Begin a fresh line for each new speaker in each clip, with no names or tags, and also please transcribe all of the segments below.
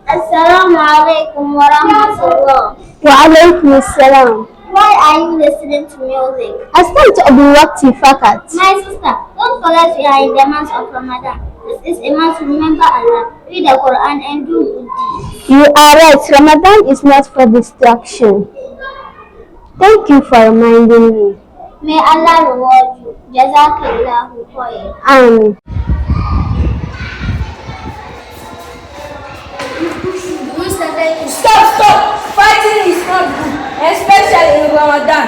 Assalamu alaikum wa rahmatullah.
Wa alaikum assalam.
Why are you listening to music?
أستمتع بوقتي فقط.
My sister, don't forget we are in the month of Ramadan. This is a month to remember Allah, read the Quran and do good deeds.
You are right. Ramadan is not for distraction. Thank you for reminding me.
May Allah reward you. Jazakallahu khair.
Amin.
Stop, stop! Fighting is not good, especially in Ramadan.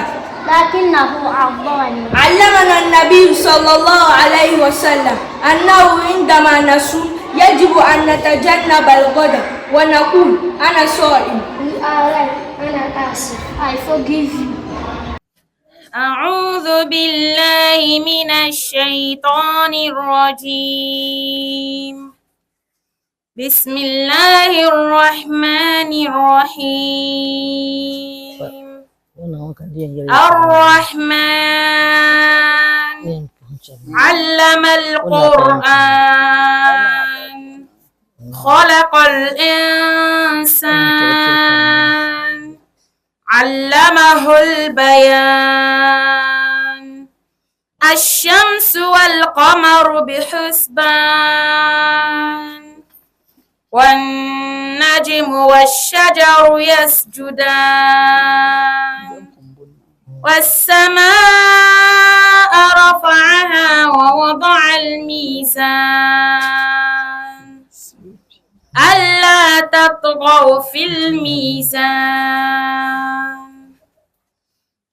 لكنه أعطاني.
علمنا النبي صلى الله عليه وسلم أنه عندما نصوم يجب أن نتجنب الغضب ونقول أنا صائم.
You are right. أنا آسف. I forgive you.
أعوذ بالله من الشيطان الرجيم بسم الله الرحمن الرحيم الرحمن علم القرآن خلق الإنسان علمه البيان الشمس والقمر بحسبان والنجم والشجر يسجدان والسماء رفعها ووضع الميزان ألا تطغوا في الميزان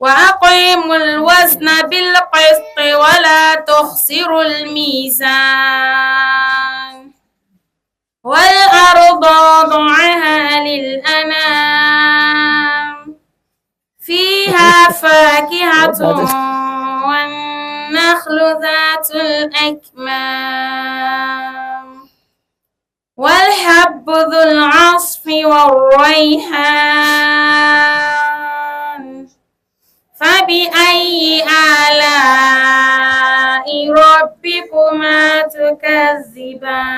وأقيموا الوزن بالقسط ولا تخسروا الميزان والأرض وضعها للأنام فيها فاكهة والنخل ذات الأكمام والحب ذو العصف والريحان فبأي آلاء ربكما تكذبان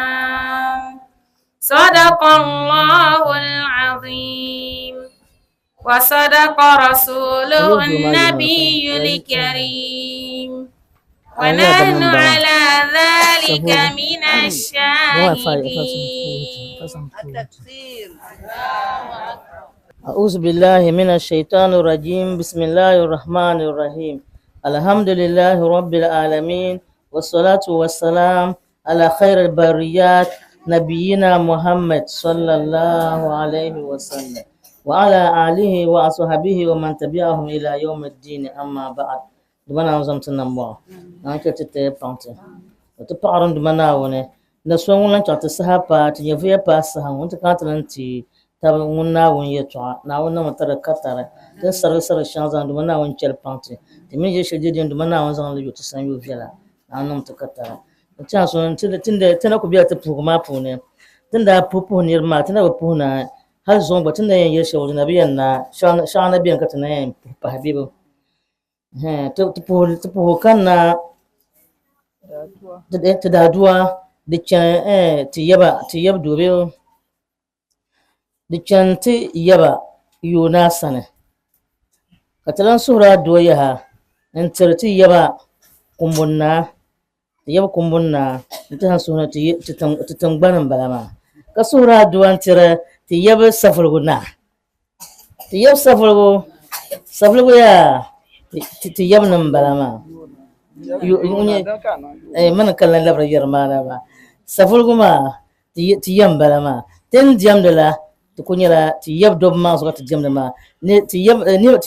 صدق الله العظيم وصدق رسوله النبي الكريم ونحن على ذلك من الشاهدين.
أعوذ بالله من الشيطان الرجيم بسم الله الرحمن الرحيم الحمد لله رب العالمين والصلاة والسلام على خير البريات نبينا محمد صلى الله عليه وسلم وعلى آله وأصحابه ومن تبعهم إلى يوم الدين أما بعد Duuma Naawuni zaŋ ti nam bɔŋɔ Naawuni chɛ ti ti paŋ ti ka ti paɣiri n Duuma Naawuni ni so ŋun lan chaŋ ti saha paai ti nyɛvuya paai saha ŋɔ nti kana ti lan ti tab ŋun Naawuni yɛtɔɣa. Naawuni niŋmi ti di katari. Ti ni sarigi sari shɛŋa zaa Duuma Naawuni chɛli paŋ ti. Ti mini ʒe shɛli dɛdɛm Duuma Naawuni zaŋ li yo ti sanyoo viɛla. Naawuni niŋmi ti katari. N tɛha so ti na kuli bela ti puhigu maa puuni. Ti ni daa puhi puhi niriba maa ti na bi puhi naai. Hali zuŋɔ gba ti ni na yɛn yɛli shɛli di na bi yɛn naai. Shɛŋa na beni ka ti na yɛn puhi pahi bɛ bi Ti puhi kanna ti daadua di chani ti yaba ti yab doo bee di chani ti yaba yoo naa sani ka ti lan suhiri adua yaha n-tiri ti yaba kumbun naa ti yaba kumbun naa nti lan suhiri ti tiŋgbani m-bala maa ka suhiri adua n-tiri ti yaba safuligu naa Ti yab safuligu, safuligu yaa ti yab nim m-bala maa. Mani ka lan labiri yɛri maa na maa. Safuligu maa ti ya m-bala maa. Ti ni diɛmdi la ti ku nyɛla ti yab dɔbba maa zuɣu ka ti diɛmdi maa. Ti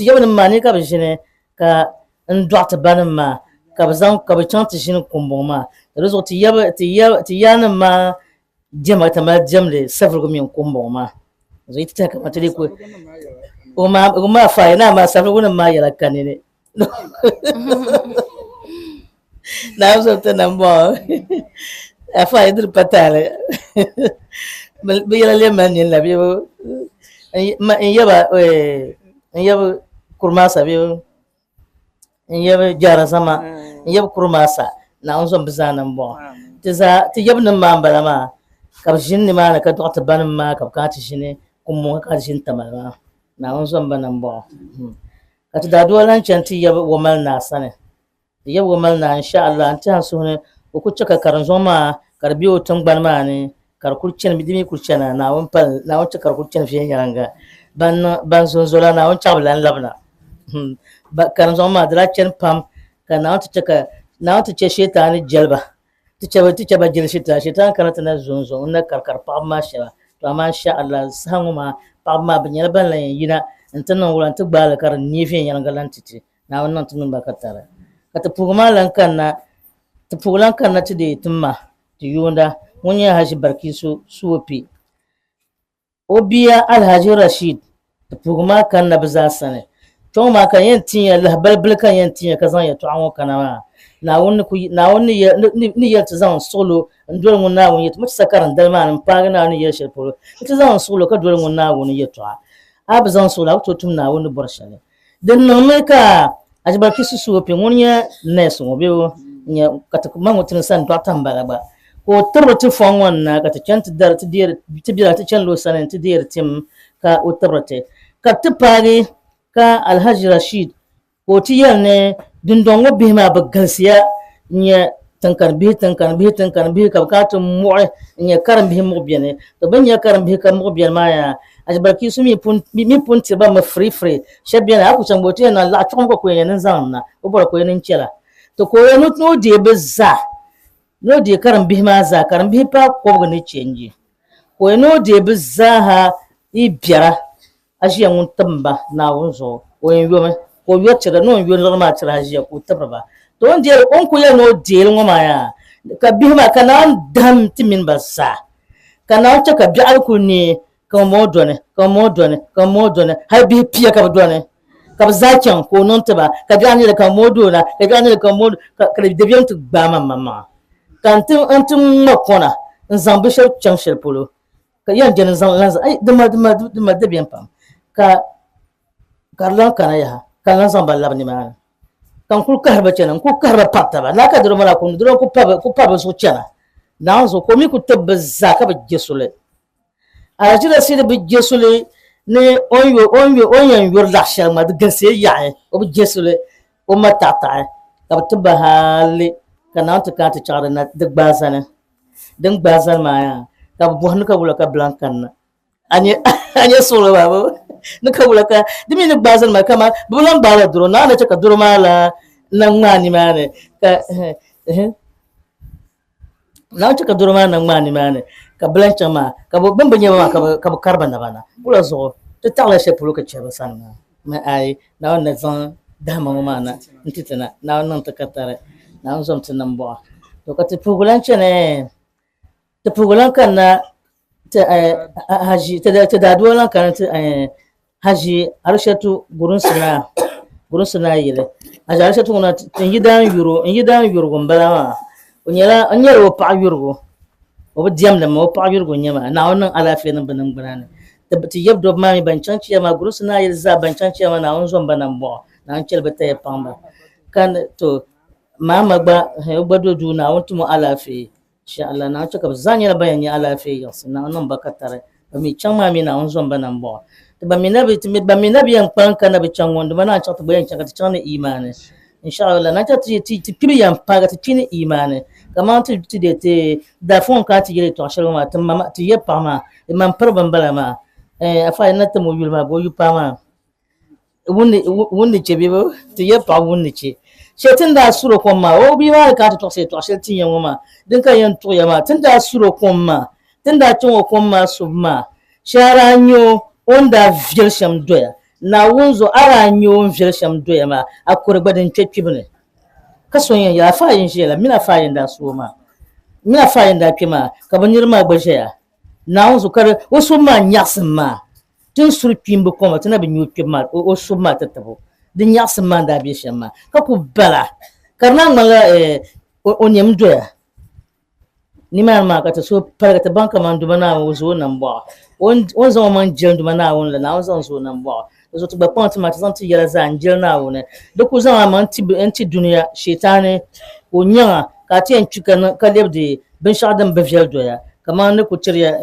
yabnim maa ni ka bɛ ʒini ka n dɔɣi ti banim maa ka bɛ zaŋ ka bɛ chaŋ ti ʒini kumbɔŋ maa. Di zuɣu ti yaannim maa diɛma ka ti mali diɛmdi safuligu mini kumbɔŋ maa. Zuɣu yi ti tɛhi kaman ti dii ku o maa faai naa maa safuligu nim maa yɛla ka nini. Naawuni zo ti nam bɔŋɔ afa yi diri pa taali bi yɛla lee mali nini la bee n yaba n yaba kurumaasa bee n yaba jaara zama n yaba kurumaasa Naawuni zom bɛ zaa nambɔɣu. Ti zaa, ti yabnim maa m-bala maa, ka bɛ ʒini nimaani ka dɔɣi ti banim maa ka bɛ kana ti ʒini Kumbuŋ ka kana ti ʒini Tamale maa. Naawuni zom ba nambɔɣu. Ka ti daadua lan chani ti yab Womali Naa sani. Ti yab Womali Naa, in sha Allah, n-tɛha n suhu ni o ku chɛ ka karinzɔŋ maa ka di be o tiŋgbani maa ni ka di kul chani, di mi kul chana, Naawuni pali, Naawuni chɛ ka di kul chani viɛnyɛliŋga. Ban niŋ, ban zo n-zo la, Naawuni chaɣ bɛ lan labina. Ba, karinzɔŋ maa di daa chani pam ka Naawuni ti chɛ ka, Naawuni ti chɛ Shietaani jɛli ba. Ti chɛ ba, ti chɛ ba jɛli Shietaani. Shietaani kana ti na zo n-zo n-na karikari paɣiba maa shɛba. To amaa in sha Allah saha ŋɔ maa paɣiba maa bɛ nyɛla ban lan yɛn yina nti niŋ wula nti gbaai li ka di neei viɛnyɛliŋga lan ti ti. Naawuni niŋ ti mini ba ka tari. Ka ti puhigi maa lan kanna, ti puhigi lan kanna ti deei ti ma, ti yuunda, ŋun nyɛ Alhaji Barkisu Suopi. O bia Alhaji Rashid, ti puhigi maa kanna bɛ zaa sani. Kpɛŋɔ maa ka n yɛn tin ya lahibali bila ka n yɛn tin ya ka zaŋ yɛtɔɣa ŋɔ kana maa. Naawuni ni ku, Naawuni ni yɛli, ni, ni yɛli ti zaŋ n suɣilo n-doli ŋun Naawuni yɛtɔɣa. Ti sa karindali maa ni m-paagi Naawuni ni yɛli shɛli polo. Ni ti zaŋ n suɣilo ka doli ŋun Naawuni yɛtɔɣa. A bi zaŋ suɣilo, a ku tooi tum Naawuni ni bɔri shɛli. Din niŋmi ka Ajibariki Susuopi ŋun nyɛ nɛs ŋɔ bee o nyɛ ka ti ma ŋɔ tini sani dɔɣita m-bala gba ka o tibiri ti fɔŋ ŋɔ na ka ti chani ti dari ti deeri ti bela ti chani la o sani nti deeri tim ka o tibiri ti ka ti paagi ka Alhaji Rashid ka o ti yɛli ni dundɔŋ ŋɔ bihi maa bɛ galisiya n-nyɛ tiŋkani bihi tiŋkani bihi tiŋkani bihi ka bɛ kana ti muɣi n-nyɛ karimbihi muɣi beni. To bɛ ni nya karimbihi ka muɣi beni maa yaa, Ajibarkiisu mi pun mi pun tiri ba mi free free. Shɛba beni a ku chaŋ bɛ ti yɛn niŋ laɣ chuɣim ka ku yɛn nyɛ ni zaŋ na, o bɔri ka o yɛn ni chɛla. To ka o yɛn ni o deei bɛ zaa, ni o deei karimbihi maa zaa, karimbihi paai kɔbigi ni chenji. Ka o yɛn ni o deei bɛ zaaha yi biɛra A ʒiya ŋun tibim ba Naawuni zuɣu, o yɛn yomi, ka o yɔri tiri, ni o ni yo liɣiri maa tiri a ʒiya ka o tibiri ba. To o ni deeri, o ni kul yɛli ni o deei li ŋɔ maa yaa, ka bihi maa, ka Naawuni dahim ti mini ba zaa, ka Naawuni chɛ ka biɛɣu kul neei, ka ŋunbɔŋɔ dɔni, ka ŋunbɔŋɔ dɔni, ka ŋunbɔŋɔ dɔni, hal bihi pia ka bɛ dɔni, ka bɛ zaa chaŋ ka o niŋ ti ba, ka biɛɣu neeli ka ŋunbɔŋɔ doona, ka biɛɣu neeli ka ŋunbɔŋɔ do, ka di dabiɛm ti gbaai ma maŋmaŋa, ka n ti ŋma kɔna n-zaŋ bɛ shɛba chaŋ shɛli polo. Ka yɛn jɛni zaŋ lan zaŋ, ai, di mali, di mali, di mali dabiɛm pam. Ka, ka di lan kana yaha, ka n lan zaŋ ba labi nimaani. Ka n kul kahiri ba chana, n kul kahiri ba pari taba. Lala ka doro maa daa kul, doro ku pa bɛ, ku pa bɛ zuɣu chana. Naawuni zuɣu, ka o mi ku tib bɛ zaa ka bɛ je suli. Alhaji Rashidi bi je suli ni o ni yo, o ni yo, o ni yɛn yuri laɣ shɛli maa, di galisiya yaɣi, o bi je suli, o ma taɣitaɣi, ka bɛ tib ba hali ka Naawuni ti kana ti chaɣ di na, di gbaai zani. Din gbaai zani maa yaa ka bi bɔhi ni ka wula ka bilan kanna a nyɛ a nyɛ suɣulo maa bo ni ka wula ka di mi ni gbaai zani maa kama bi bi lan baala doro naa na chɛ ka doro maa la na ŋmaa nimaani ka naa chɛ ka doro maa na ŋmaa nimaani ka bilan chaŋ maa ka bi bin bi nyɛ ba maa ka bi kari ba naba na wula zuɣu ti taɣila shɛli polo ka chɛ bi sani maa mi ayi Naawuni ni zaŋ dahima ŋɔ maa na n-ti ti na, Naawuni niŋ ti katari, Naawuni zom ti nambɔɣu. To ka ti puhigu lan chani, ti puhigu lan kanna ti haji, ti daadua lan kana ti haji Arishatu Gurunsi Naa, Gurunsi Naa yili. Haji Arishatu ŋuna n yidaan yuri o, n yidaan yurigu m-bala maa. O nyɛla, n nyɛla o paɣa yurigu. O bi diɛmdi mi, o paɣa yurigu n-nyɛ maa. Naawuni niŋ alaafee niŋ bɛ niŋgbuna ni. Ti yab dɔbba maa mi ban chaŋ chiya maa, Gurunsi Naa yili zaa ban chaŋ chiya maa, Naawuni zom ba nambɔɣu, Naawuni chɛli bɛ taya paŋ ba. Ka to Mahama gba, o gba do duu, Naawuni tim o alaafee. Insha Allah, Naawuni chɛ ka bɛ zaa nyɛla ban yɛn nya alaafee yiɣisi, Naawuni niŋ ba katari. Ban mi chaŋ maa mi, Naawuni zom ba nambɔɣu. Ti ban mi na bi, ti mi ban mi na bi yɛn kpalim ka na bi chaŋ ŋɔ, dama naan chaŋ ti gba yɛn chaŋ ka ti chaŋ ni imaani. Insha Allah, naan chaŋ ti, ti, ti kpibi yɛn paai ka ti kpi ni imaani. Kaman ti, ti de ti daafo ŋɔ kana ti yɛli yɛtɔɣ shɛli ŋɔ maa, ti ma ma, ti yab paɣa maa, di man piri bini bala maa. Eh, afa yi na tim o yuli maa, ka o yu paai maa. Wunni, wunni che bee bɛ, ti yab paɣa wunni che. Shɛli ti ni daa suri o kom maa, o bia maa ni kana ti tɔɣisi yɛtɔɣ shɛli tin ya ŋɔ maa, din ka yɛn tuɣiya maa, ti ni daa suri o kom maa, ti ni daa chaŋ o kom maa subu maa, shee a daa nya o, o ni daa viɛli shɛm doya. Naawuni zuɣu, a daa nya o ni viɛli shɛm doya maa, a kuri gba din kpe kpibu ni. Ka so yɛn yɛli, Afa ayi n-ʒiya la, mini afa ayi n-daa su o maa, mini afa ayi n-daa kpe maa, ka bɛ niriba maa gba ʒiya. Naawuni zuɣu, ka di o subu maa nyaɣisim maa, ti ni suri kpiimba koma, ti na bi nya o kpibu maa, o subu maa ti tibu, di nyaɣisim maa n-daa be shɛm maa, ka ku bala, ka di naan ŋmanila o nɛm doya. Nimaani maa ka ti suhu paligi ti baŋ kaman Duuma Naawuni o zo o nambɔɣu. O ni zaŋ omaŋ jɛli Duuma Naawuni la, Naawuni zaŋ zo o nambɔɣu. Di zuɣu ti gba kpaŋ ti maŋa ti zaŋ ti yɛla zaa n-jɛli Naawuni. Di ku zaŋ amaŋ n-ti dunia, Shietaani, ka o nyaŋ a. Ka a ti yɛn kpi ka lɛbi di binshɛɣu din bi viɛli doya, kaman ni ku chiriya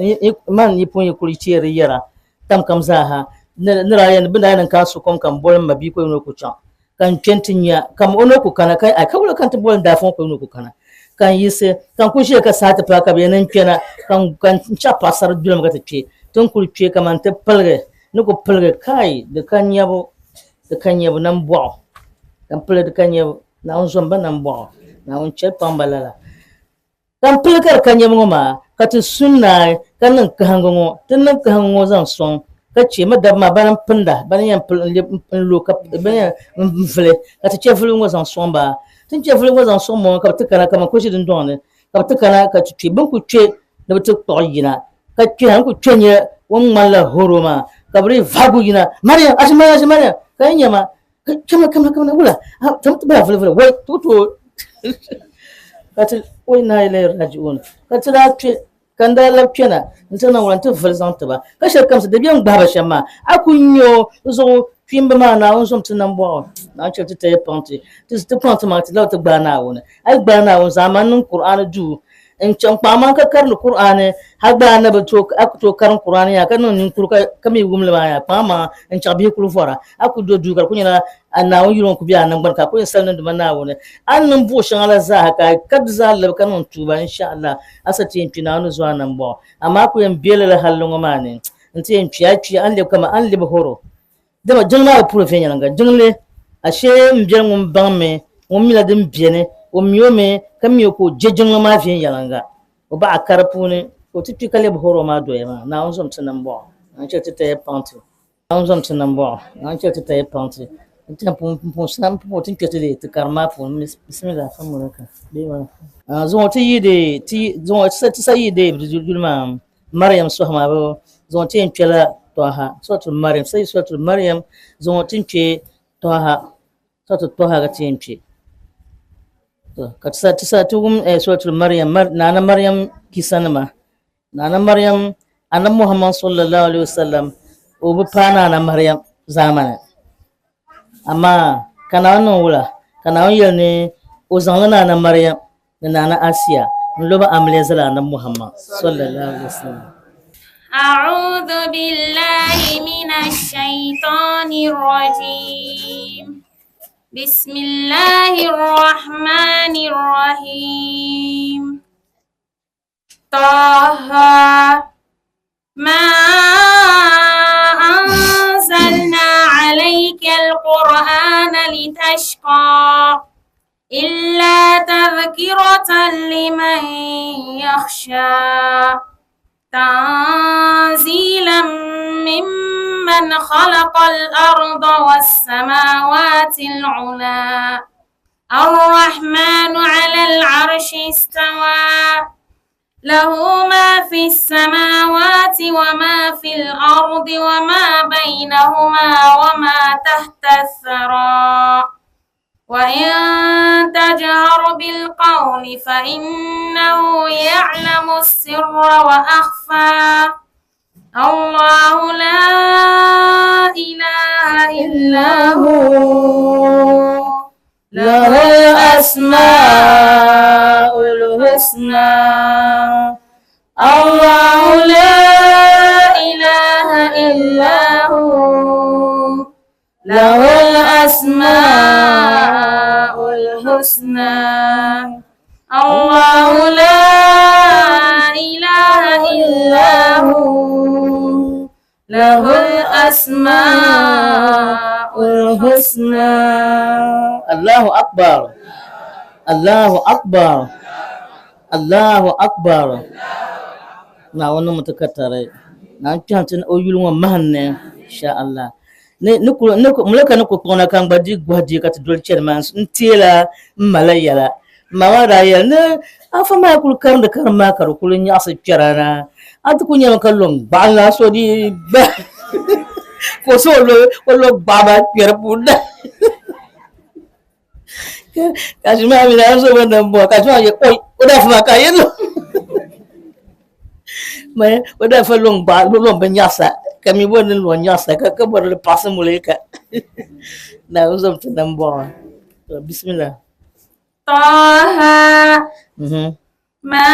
man yi pun yi kul cheeri yɛra tam kam zaa ha, ni daa yɛn, bɛ daa yɛn niŋ ka a su kom ka m boli m ma bia ka o ni ku chaŋ, ka n kpe nti nya ka o ni ku kana, ka ai ka wula ka n ti boli n daafa ŋɔ ka o ni ku kana, ka n yiɣisi ka n kul ʒiya ka saha ti paai ka bɛ yɛn ni n kpɛna, ka n chaɣ paɣisari duli mi ka ti kpe, ti ni kul kpe kaman ti piligi, ni ku piligi kai di ka nyabu, di ka nyabu nambɔɣu, ka m piligi di ka nyabu. Naawuni zom ba nambɔɣu, Naawuni chɛli paŋ ba lala. Ka m pili ka di ka nyɛbu ŋɔ maa, ka ti su naai ka niŋ kahiŋgu ŋɔ, ti niŋ kahiŋgu ŋɔ zaŋ sɔŋ ka chɛ mi daba maa bana m-pinda, bana yɛn pili n-lɛbi n-lo ka bana yɛn n-vili, ka ti chɛ vilibu ŋɔ zaŋ sɔŋ ba. Ti ni chɛ vilibu ŋɔ zaŋ sɔŋ ba ŋɔ ka bɛ ti kana kaman kuli ʒi dundɔŋ ni, ka bɛ ti kana ka ti kpe, bɛ ni kuli kpe ni bɛ ti kpuɣi yina, ka kpe ha, ni kuli kpe nya o ni ŋmanila horo maa, ka bɛ dii vaagi o yina, Mariam, ashi Mariam, ashi Mariam, ka yi nya ma, Kama kama kama wula tam ti bala vuli vuli wai to to ka ti wa inna ilaihi raji'un ka ti daa kpe ka n daa labi kpɛna n ti niŋ wula n ti vuli zaŋ tiba ka shɛli kam di bɛn gbahi ba shɛm maa a ku nya o zuɣu kpiimba maa Naawuni zom ti nambɔɣu Naawuni chɛ ti taya paŋ ti ti paŋ ti maŋa ti labi ti gbaai Naawuni a yi gbaai Naawuni zaŋ a niŋ Kur'aani duu N chaŋ kpaŋ maŋ ka karindi Kur'aani hal gba a ni bi tooi a ku tooi karim Kur'aani yaa ka niŋ ninkuri ka mi wum li maa yaa kpaŋ maŋa n chaɣ bihi kuli vɔra. A ku do duu ka di ku nyɛla a Naawuni yuli ŋɔ ku be a naŋgbani ka a ku yɛn sali niŋdi ma Naawuni. A ni niŋ buɣ shɛŋa la zaa ha ka a ka di zaa labi ka niŋ tuuba insha'Allah a sa ti yɛn kpi Naawuni ni zo a nambɔɣu. Amaa a ku yɛn be lala halli ŋɔ maa ni nti yɛn kpi a yi kpi a ni lɛbi kaman a ni lɛbi horo. Dama jiŋli maa bi puhiri viɛnyɛliŋga. Jiŋli, ashee m biɛli ŋun baŋ mi, ŋun mila din beni, o mi o mi ka mi o ka o je jiŋli maa viɛnyɛliŋga. O baɣa ka di puuni ka o ti kpi ka lebi horo maa doya maa. Naawuni zom ti nambɔɣu. Naawuni chɛli ti taya paŋ ti. Naawuni zom ti nambɔɣu. Naawuni chɛli ti taya paŋ ti. N tɛha m pun sa m pun ti kpe ti ti karim maa puuni. Bismillah, famulaka. Bee maa. Zuŋɔ ti yi di ti zuŋɔ ti sa yi di duli maa. Mariam sɔhi maa bi zuŋɔ ti yɛn kpɛla Tɔha, Suratul Mariam, sai Suratul Mariam zuŋɔ ti ni kpɛ Tɔha, Suratul Tɔha ka ti yɛn kpɛ. To ka ti sa ti sa ti wum eh, Suratul Mariam, Mar, Naana Mariam kisanima. Naana Mariam, Annabi Muhammad sallallahu alaihi wasallam o bi paai Naana Mariam zaamani. Amaa ka Naawuni niŋ wula? Ka Naawuni yɛli ni o zaŋla Naana Mariam ni Naana Asiya n-lo ba amiliya zali Anabi Muhammad sallallahu alaihi wasallam.
أعوذ بالله من الشيطان الرجيم بسم الله الرحمن الرحيم طه ما أنزلنا عليك القرآن لتشقى إلا تذكرة لمن يخشى تنزيلا ممن خلق الأرض والسماوات العلى الرحمن على العرش استوى له ما في السماوات وما في الأرض وما بينهما وما تحت الثرى وإن تجهر بالقول فإنه يعلم السر وأخفى الله لا إله إلا هو له الأسماء الحسنى الله لا إله إلا هو له الأسماء الحسنى الله لا إله إلا هو له الأسماء الحسنى
الله أكبر الله أكبر الله أكبر Naawuni niŋmi ti katari Naawuni kpɛhim ti o yuli ŋɔ mahim ni insha Allah ni ni ku ni ku mulaka ni ku kpuɣina ka n gba di gɔhi di ka ti doli chani maa n teela n ma la yɛla n ma maa daa yɛli ni afa maa kuli karindi karim maa ka di kuli nyaɣisi kpɛra na a ti ku nyami ka lo n gbaɣi la so di gba ka o so o lo o lo gbaɣi maa kpɛri puuni na ka ʒi maa mini a zo ba nam bɔ ka ʒi maa yɛ oi o daa fa maa ka yɛ lo mai o daa fa lo n gbaɣi lo n bi nyaɣisa ka mi bɔri ni lo n nyaɣisa ka ka bɔri ni paɣisi muli ka Naawuni zom ti nam bɔŋɔ bismillah.
طه
Mhm.
ما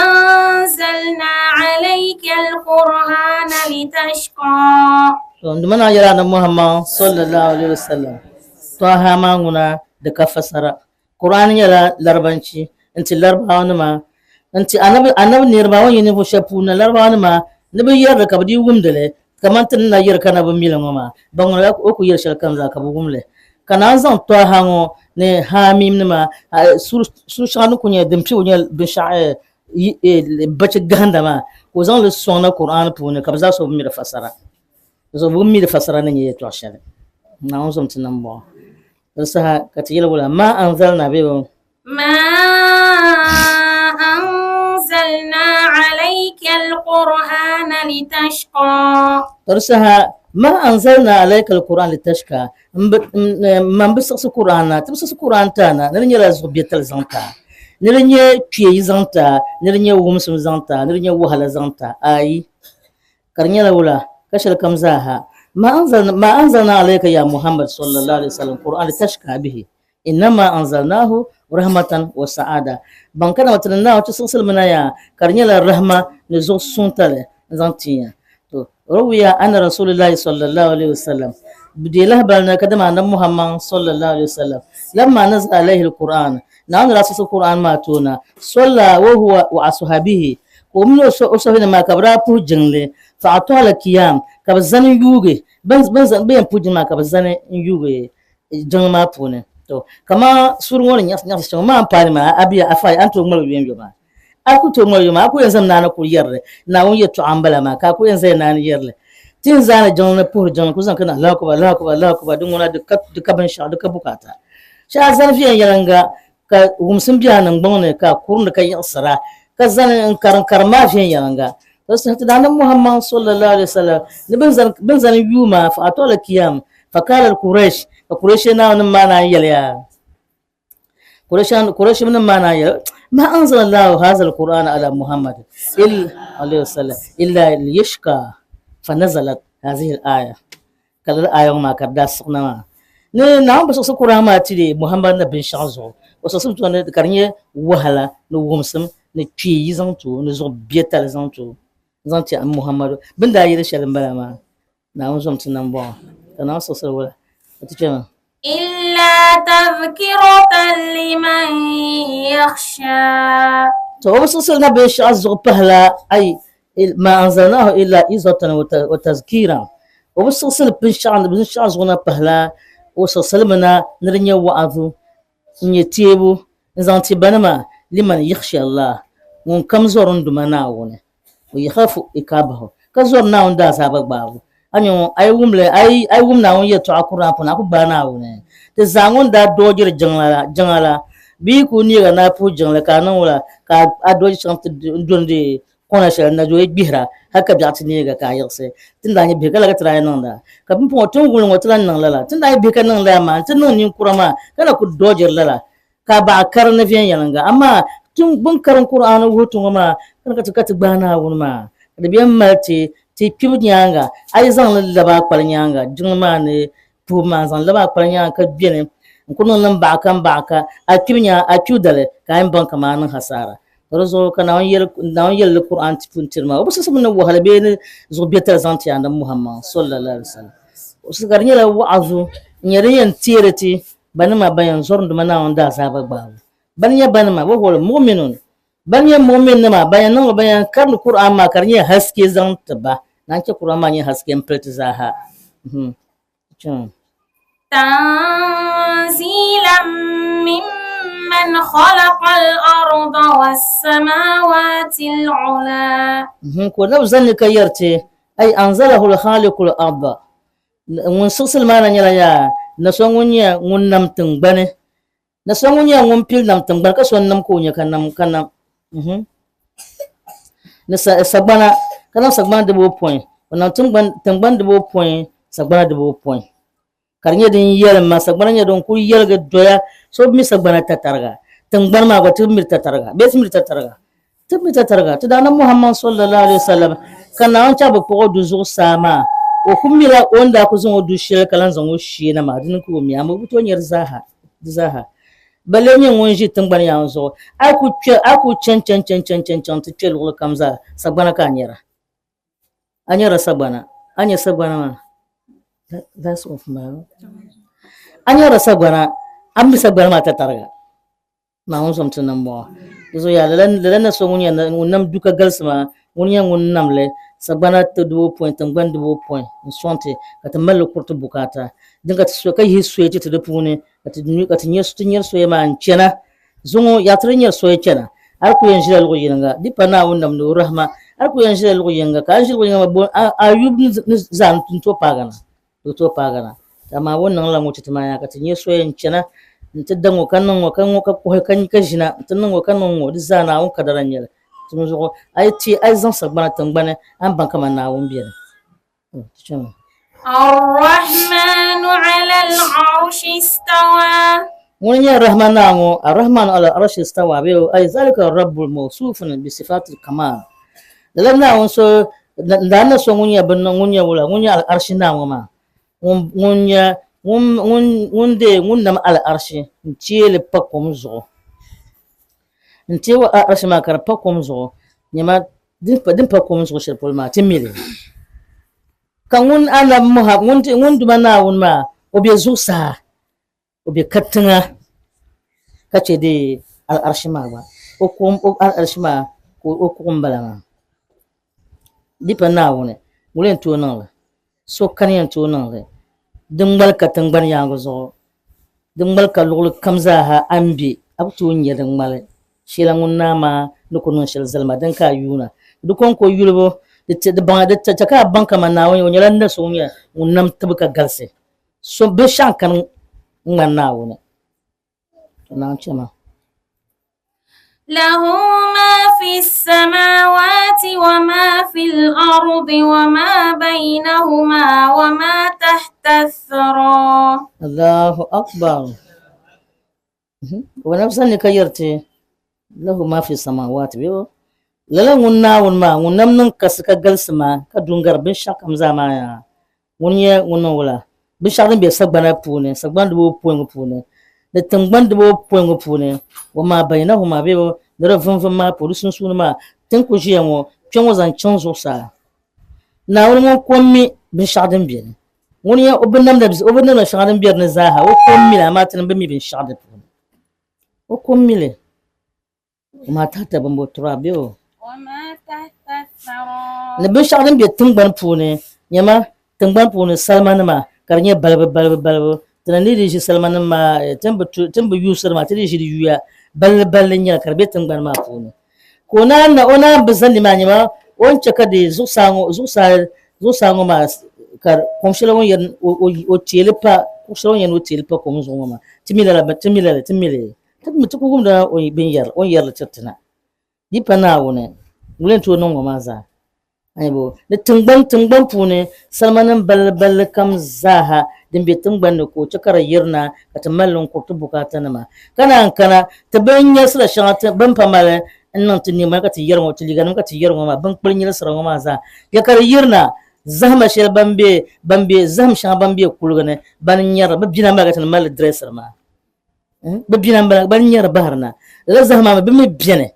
أنزلنا عليك القرآن لتشقى
To n Duuma Naawuni yɛli Annabi Muhammad sallallahu alaihi wasallam, Tɔha maa ŋuna di ka fasara. Qur'ani nyɛla Larabanchi n-ti Larabawa nima n-ti Anabi Anabi niriba o ni yi ninvuɣ shɛba puuni na Larabawa nima ni bɛ yɛri li ka bɛ dii wumdi li kamani ti ni na yɛri ka na bi mi li ŋɔ maa ban ŋuna o ku yɛli shɛli kam zaa ka bɛ wum li ka naan zaŋ Tɔha ŋɔ ni Haamim nima suri shɛŋa din kuli nyɛ din pibu nyɛ binshɛɣu bachi gahinda maa ka o zaŋ li sɔŋ na Qur'an puuni ka bɛ zaa so bi mi di fasara. Di zuɣu bɛ bi mi di fasara ni nyɛ yɛltɔɣa shɛli. Naawuni zom ti nambɔɣu. Di saha ka ti yɛli wula, Ma anzalna bee bɛ.
Ma anzalna alayka al-Qur'ana litashqa.
To di saha, Ma anzalna alayka al-Qur'ana litashqa, man bi siɣisi Qur'an na, ti bi siɣisi Qur'an ti a na ni di nyɛla zuɣu biɛtali zaŋ ti a, ni di nyɛ kpeeyi zaŋ ti a, ni di nyɛ wumsim zaŋ ti a, ni di nyɛ wahala zaŋ ti a. Ayi! Ka di nyɛla wula ka shɛli kam zaa ha, Ma anzalna, ma anzalna alayka ya Muhammad sallallahu alayhi wa sallam Qur'an litashqa bihi, innama anzalnahu rahmatan wa sa'ada. Baŋ ka dama ti ni Naawuni ti siɣisili mi na yaa ka di nyɛla rahma ni zuɣu suŋtali n-zaŋ ti ya. To, ruwiya anna Rasulillahi sallallahu alayhi wa sallam, bɛ deei lahibali ni ka dama Anabi Muhammad sallallahu alayhi wa sallam, lamma nazala alayhi al-Qur'an, Naawuni ni daa siɣisi Qur'an maa ti o na, salla wa huwa wa ashabihi, Ka o mini o sɔhinim maa ka bɛ daa puhi jiŋli, fa-atala qiyam, ka bɛ zani n-yuugi, bɛ ni yɛn puhi jiŋli maa ka bɛ zani n-yuugi jiŋli maa puuni. To, kaman suuri ŋɔ ni nyaɣisi nyaɣisi shɛm ŋɔ maa m-paai maa, a bia, a faai, a ni tooi ŋmaligi yom yom maa. A ku tooi ŋmaligi yom maa, a ku yɛn zaŋ naani kuli yɛri li, Naawuni yɛtɔɣa m-bala maa, ka a ku yɛn zaya naani yɛri li. Ti ni zaani jiŋli ni puhiri jiŋli ku zaŋ kana Allahu Akbar, Allahu Akbar, Allahu Akbar, di ŋuna di ka binshɛɣu, di ka bukaata. Shee a zani viɛnyɛliŋga ka wumsim be a niŋgbuŋ ni ka a kurindi ka yiɣisira, ka zani n-karim karim maa viɛnyɛliŋga. To saha ti Daanab Muhammad sallallahu alaihi wasallam ni bɛn zani yuui maa, fa atala qiyam, fa qala al-Quraysh, ka Quraysh Naawuni maa naan yɛli ya, Quraysh nim maa naan yɛli, ma anzala Allahu hadha al-Qur'an ala Muhammad illa alaihi wasallam illa liyashqa fa nazalat hadhihi al-aya. Ka lala aaya ŋɔ maa ka di daa siɣina maa ni Naawuni bi siɣisi Kur'an maa ti deei Muhammad ni binshɛɣu zuɣu, o siɣisimi ti o ni ka di nyɛ wahala ni wumsim ni kpee yi zaŋ ti o ni zuɣu biɛtali zaŋ ti o zaŋ ti Muhammadu. Bɛ ni daa yɛli shɛli m-bala maa, Naawuni zom ti nambɔɣu ka Naawuni siɣisiri wula ka ti chɛ ma.
Illa tadhkiratan liman yakhsha.
To o bi siɣisiri na binshɛɣu zuɣu pahila ayi ma anzalnahu illa izatan wa tazkira. O bi siɣisiri binshɛɣu zuɣu na pahila o siɣisiri mi na ni di nyɛ wa'azu n-nyɛ teebu n-zaŋ ti banima liman yakhsha Allah, ŋun kam zɔri n Duuma Naawuni. Wa yakhafu ikabahu, ka zɔri Naawuni daazaaba gbaabu. A nya ŋɔ, a yi wum li, a yi, a yi wum Naawuni yɛltɔɣa Kur'an puuni, a ku gbaai Naawuni. Ti zaa ŋun daa dɔɔjiri jiŋla la, jiŋa la, bɛ yi kul neeg a ni a puhi jiŋli, ka a niŋ wula, ka a, a dɔɔji chaŋ ti doni di kɔna shɛli n-na dooyi gbihira hal ka biɛɣu ti neeg a ka a yiɣisi. Ti ni daa nyɛ bihi ka lala ka ti daa yi niŋda. Ka pumpɔŋɔ ti ni wum li ŋɔ, ti lahi niŋ lala. Ti ni daa nyɛ bihi ka niŋ lala maa, nti niŋ ninkura maa, ka na kul dɔɔjiri lala. Ka a baɣa kari ni viɛnyɛliŋga, amaa bɛ ni karim Kur'aani wuhi ti ŋɔ maa, ka ni ka ti ka ti gbaai Naawuni maa, ka di bɛ mali ti ti kpibu nyaaŋa, a yi zaŋ li labi a kpali nyaaŋa, jiŋli maa ni puhibu maa, n-zaŋ labi a kpali nyaaŋa ka gbeni n-ku niŋ li m-baɣa ka m-baɣa ka a kpibu nyaaŋa, a kpibu dali ka a yɛn baŋ kaman a niŋ hasaara. Ka di zuɣu ka Naawuni yɛli, Naawuni yɛli li Kur'aani ti pun tiri maa, o bi siɣisi mi ni wahala bee ni zuɣu biɛtali zaŋ ti Annabi Muhammad, sallallahu alaihi wasallam. O siɣisi ka di nyɛla wa'azu n-nyɛ din yɛn teeri ti Banima ban yɛn zɔri Duuma Naawuni daazaaba gbaabu. Bani nyɛ banima, wa huwal mu'minun, Ban nyɛ mu'minnima, ban yɛn niŋ, ban yɛn karindi Kur'an maa ka di nyɛ haske zaŋ ti ba. Naan chɛ Kur'an maa nyɛ haske m-pili ti zaaha.
Tanzilan mimman khalaqa al-arda was-samawati al-ula.
Ka o nabi zani ka yɛri ti, Ay anzalahu al-khaliqu al-arda. Ŋun siɣisili maa na nyɛla yaa na so ŋun nyɛ ŋun nam tiŋgbani, na so ŋun nyɛ ŋun pili nam tiŋgbani ka so n-nam ka o nyɛ ka nam ka nam ni sagbana ka nam sagbana dibu pɔin, o nam tiŋgbani dibu pɔin sagbana dibu pɔin ka di nyɛ din yɛlim ma, sagbana nyɛ din kuli yɛligi doya so bi mi sagbana tatariga, tiŋgbani maa gba ti bi mi di tatariga bee ti mi di tatariga? Ti mi tatariga ti Daana Muhammad sallallahu alaihi wasallam ka Naawuni chaŋ bi kpuɣi o du zuɣusaa maa, o ku mila o ni daa ku zaŋ o du shɛli ka lan zaŋ o shee na maa, dini ka o mi, amaa o bi tooi nya di zaaha, di zaaha. Ba lee nyɛ ŋun ʒi tiŋgbani yaŋ zuɣu. A ku kpe, a ku chaŋ chaŋ chaŋ chaŋ chaŋ chaŋ ti kpe luɣili kam zaa, sagbana ka a nyara. A nyarila sagbana. A nya sagbana maa? That's off my A nyarila sagbana, a mi sagbana maa tatariga. Naawuni zom ti nam bɔŋɔ. Di zuɣu yaa lala lala na so ŋun nyɛ ŋun nam du ka galisi maa, ŋuni nyɛ ŋun nam li sagbana ti dibopɔin, tiŋgbani dibopɔin n-sɔŋ ti ka ti mali li kuri ti bukaata. Din ka ti so ka yihi soya ti ti di puuni ka ti nyu ka ti nyɛ ti nyari soya maa n-chana. Zuŋɔ yaa ti di nyari soya chana a di ku yɛn ʒila luɣ yiniŋga. Di pa Naawuni nam ni o rahima. A di ku yɛn ʒila luɣ yiniŋga ka a ni ʒi luɣ yiniŋga maa bo a a yubu ni zaa n-tooi paagi na. Di tooi paagi na. Amaa o ni niŋ la ŋɔ ti ti maa yaa ka ti nya soya n-chana nti da ŋɔ ka niŋ ŋɔ ka ŋɔ ka kɔhi ka ka ʒina nti niŋ ŋɔ ka niŋ ŋɔ. Di zaa Naawuni kadara n-nyɛ li. Dinzuɣu a yi ti a yi zaŋ sagbana tiŋgbani a ni baŋ kaman Naawuni beni. Ti chami.
Ar-Rahmanu ala al-arshi istawa.
Ŋuni n-nyɛ Rahman Naa ŋɔ, Ar-Rahmanu ala al-arshi istawa bee ay zalika ar-Rabbul mawsufun bi sifatil kamal. Lala Naawuni so daa na so ŋun nyɛ bini ŋun nyɛ wula ŋun nyɛ al-arshi Naa ŋɔ maa ŋun ŋun nyɛ ŋun ŋun ŋun deei ŋun nam al-arshi n-teei li pa kom zuɣu n-teei o al-arshi maa ka di pa kom zuɣu nyama din pa din pa kom zuɣu shɛli polo maa ti mi li. Ka ŋun Anabi Muhammad ŋun ŋun Duuma Naawuni maa o be zuɣusaa o be katiŋa ka chɛ di al'arshi maa gba o kuɣ o al'arshi maa ka o kuɣ m-bala maa. Di pa Naawuni ŋuni yɛn tooi niŋ li? So kani yɛn tooi niŋ li. Di ŋmali ka tiŋgbani yaaŋa zuɣu, di ŋmali ka luɣili kam zaaha a ni be, a ku tooi nya di ŋmali. Sheela ŋun naa maa ni ku niŋ shɛli zali ma, din ka a yuuna. Di kɔŋko yulibu, di ti, di baŋ, di chɛ ka a baŋ kaman Naawuni o nyɛla na so ŋun nyɛ ŋun nam tibi ka galisi. So binshɛɣu n-kani ŋ-ŋmani Naawuni. To Naawuni chɛ ma.
Lahu ma fi samawati wa ma fi al-ardi wa ma baynahuma wa ma tahta ath-thara.
Allahu akbar. O nam sani ka yɛri ti lahu ma fi samawati bee o lala ŋun Naawuni maa ŋun nam niŋ kasi ka galisi maa ka du n-gari binshɛɣu kam zaa maa yaa ŋuni nyɛ ŋun niŋ wula binshɛɣu din be sagbana puuni sagbana dibopɔin ŋɔ puuni ni tiŋgbani dibopɔin ŋɔ puuni wa ma bainahuma bee o ni di vinvim maa puuni di sunsuuni maa ti ni ku ʒiya ŋɔ kpe ŋɔ zaŋ chaŋ zuɣusaa Naawuni ŋun ko m-mi binshɛɣu din beni Ŋuni ya o bi namda o bi namda shɛŋa din be di ni zaaha, o ko m-mi li, amaa tinim bi mi binshɛɣu di puuni. O ko m-mi li. Wa maa tahta bimbo turaab bee o? Ni binshɛɣu din be tiŋgbani puuni, nyama, tiŋgbani puuni salimanima ka di nyɛ balibu balibu balibu. Ti ni di ʒi salimanima maa, ti ni bi tu, ti ni bi yuusiri maa, ti di ʒi di yuya balli balli n-nyɛli ka di be tiŋgbani maa puuni. Ka o naan na, o naan bi zani nimaani, nyama, o ni chɛ ka di zuɣusaa ŋɔ, zuɣusaa, zuɣusaa ŋɔ maa ka kom shɛli o ni yɛn o, o, o teeli pa, kuɣ shɛli o ni yɛn o teeli pa kom zuɣu ŋɔ maa, ti mi lala, ti mi lala, ti mi li, ti mi, ti ku wumdila o bin yɛri, o ni yɛri li tiri ti na. Di pa Naawuni, ŋuni n-tooi niŋ ŋɔ maa zaa? Aybo, ni tiŋgbani tiŋgbani puuni salimanim balli balli kam zaaha din be tiŋgbani ni ka o chɛ ka di yirina ka ti mali li n-kuri ti bukaatanima. Ka naan kana ti bin nyɛlisira shɛŋa ti bɛ ni pa mali n-niŋ ti nɛma ka ti yɛri ŋɔ, ti liiganima ka ti yɛri ŋɔ maa, bɛ ni kpuli nyɛlisira ŋɔ maa zaa ya ka di yirina. Zahima shɛli ban be, ban be, zahim shɛŋa ban be kuligi ni, ban n-nyɛri li, bɛ bina m-bala ka ti ni mali li diresiri maa. Bɛ bina m-bala, ban n-nyɛri bahiri na. Lala zahima maa mi, bɛ mi beni.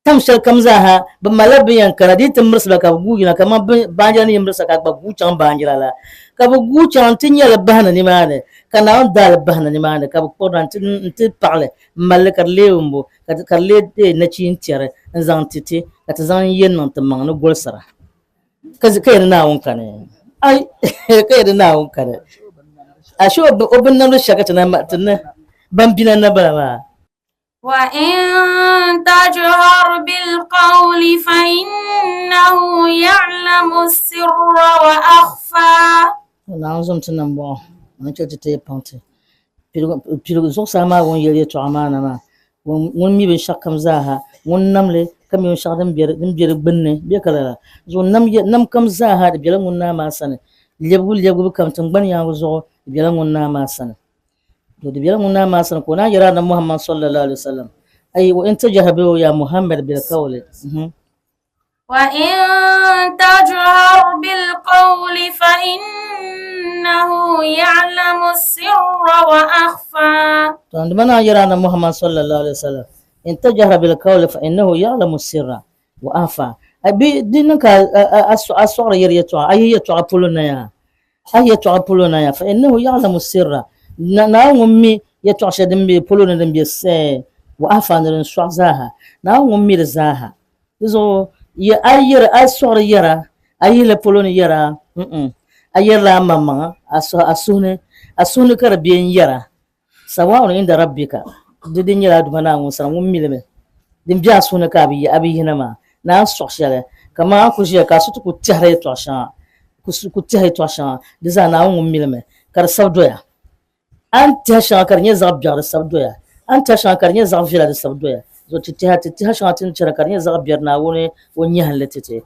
Tam shɛli kam zaaha, bɛ malila bɛ yɛn kana, di yi ti mirisi ba ka bɛ guui yina kaman bɛ baanjira ni yi mirisa ka gba guui chaŋ baanjira la. Ka bɛ guui chaŋ nti nya li bahina nimaani, ka Naawuni daa li bahina nimaani, ka bɛ kpuɣi na nti paɣi li m-mali li ka di leei bimbo, ka di leei nachiin tɛri n-zaŋ ti ti, ka ti zaŋ n-ye niŋ ti maŋ ni golisira. Ka yɛli Naawuni kani, Ai! Ka yɛli Naawuni kani, Ashe o binnamdi shɛli ka ti ni ban bina na bala maa.
وإن تجهر بالقول فإنه يعلم السر وأخفى
Naawuni zom ti nambɔɣu n chɛ ti teei paŋ ti piligu zuɣusaa maa ŋun yɛli yɛtɔɣa maa na maa ŋun mi binshɛɣu kam zaaha ŋun nam li ka mi binshɛɣu din be di gbunni bee ka lala zuɣu nam kam zaaha di bela ŋun naa maa sani lɛbigu lɛbigibu kam tiŋgbani yaaŋa zuɣu di bela ŋun naa maa sani To di bela ŋun naa maa sani ka o naan yɛri Annabi Muhammad sallallahu alaihi wasallam, Ay wa in tajhar bihi ya Muhammad bil qawli.
Wa in tajhar bil qawli fa innahu إنه يعلم السر وأخفى.
To anduma na yɛra na Muhammad sallallahu alaihi wasallam in tajhara bil qawli fa innahu ya'lamu sirra wa akhfa. Bi di niŋ ka a sɔɣiri yɛri yɛtɔɣa, a yihi yɛtɔɣa polo na yaa, a yihi yɛtɔɣa polo na yaa, fa innahu ya'lamu sirra, Naawuni ŋun mi yɛtɔɣa shɛli din be polo ni din be wa akhfa ni din sɔɣi zaaha, Naawuni ŋun mi di zaaha. Di zuɣu a yi yɛri, a sɔɣiri yɛra, a yihila polo ni yɛra, a yɛrila a maŋmaŋa, a suhu ni, a suhu ni ka di be n-yɛra. Sawa'un inda rabbika, di din nyɛla a Duuma Naawuni sani, ŋun mi li mi. Din be a suhu ni ka a bi yihina maa, ni a ni sɔɣi shɛli, kaman a ni kul ʒiya ka a suhu ti kul tɛhiri yɛtɔɣ shɛŋa, kul tɛhi yɛtɔɣ shɛŋa, di zaa Naawuni ŋun mi li mi, ka di sabi doya. A ni tɛhi shɛŋa ka di nyɛ zaɣ biɛɣu, di sabi doya. A ni tɛhi shɛŋa ka di nyɛ zaɣ viɛla, di sabi doya. Zuɣu ti tɛha, ti tɛha shɛŋa ti ni chɛra ka di nyɛ zaɣ biɛri, Naawuni o nyɛhim li ti ti.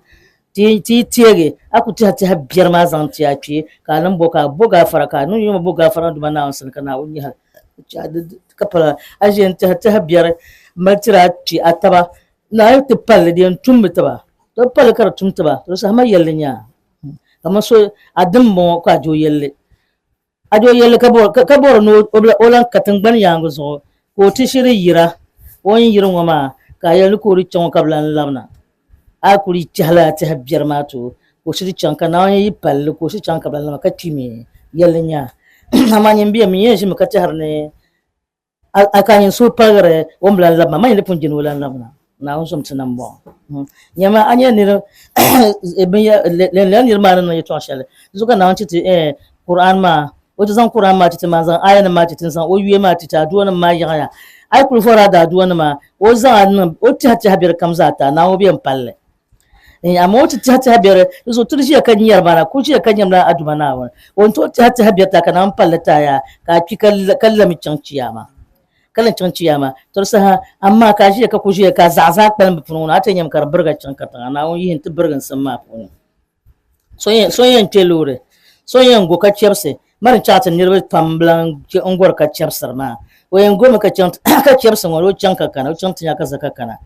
Ti yi teegi, a ku tɛhi tɛha biɛri maa zaŋ ti a kpee, ka a niŋ bo ka a bo gaafara, ka a niŋ yoma bo gaafara Duuma Naawuni sani, ka Naawuni nyɛhi ka pala a ʒe n-tɛhi tɛha biɛri mali tiri a kpee a taba, ni a yi ti pali li di yɛn tummi ti ba, di bi pali ka di tum ti ba, di saha ma yɛlli nyaa. Kaman so a dim m-bɔŋɔ ka a je o yɛlli. A je o yɛlli ka bɔri ni o lan ka tiŋgbani yaaŋa zuɣu ka o ti shiri yira, o ni yiri ŋɔ maa ka a yɛli ni ka o di chaŋ o ka bi lan labina. A kuli tɛhila a tɛha biɛri maa ti o ka o shiri chaŋ ka Naawuni yi pali li ka o shiri chaŋ ka bi lan labina ka kpi mi yɛlli nyaa. Amaa nyin bia mi yɛn ʒimi ka tɛhiri ni A ka nyin suhu paligiri o ni bi lan labi maa, man yi ni pun je ni o lan labina, Naawuni zom ti nambɔɣu. Nyama, a nya nir lala nir maa ni niŋ yɛtɔɣ shɛli zuɣu ka Naawuni ti ti Kur'an maa, o ti zaŋ Kur'an maa ti ti maa n-zaŋ aayanim maa ti ti n-zaŋ o yuya maa ti ti aduanim maa yaɣiya. A yi kul vɔri a daaduanima, o zaŋ a niŋ o tɛha tɛha biɛri kam zaa ti a, Naawuni bi yɛn pali li. Amaa o ti tɛhi tɛha biɛri di zuɣu ti di ʒiya ka nyari ma na, kul ʒiya ka nyamla a Duuma Naawuni. O ni tooi tɛhi tɛha biɛri ti a ka Naawuni palli ti a yaa, ka a kpi ka lami chaŋ chiyaama. Ka lan chaŋ chiyaama. To di saha, amaa ka a ʒiya ka kul ʒiya ka a zaɣa zaa kpalim bi puuni ŋɔ ni, a ti nyami ka di biriga chaŋ katiŋa. Naawuni yihi n-ti biriginsim maa puuni. So yɛn kpe loori, so yɛn go ka chɛbisi, mali n-chaɣ ti niriba pam lan n-gɔri ka chɛbisiri maa. O yɛn gomi ka chaŋ ka chɛbisi ŋɔ, o chaŋ ka kana, o chaŋ ti nya ka za ka kana.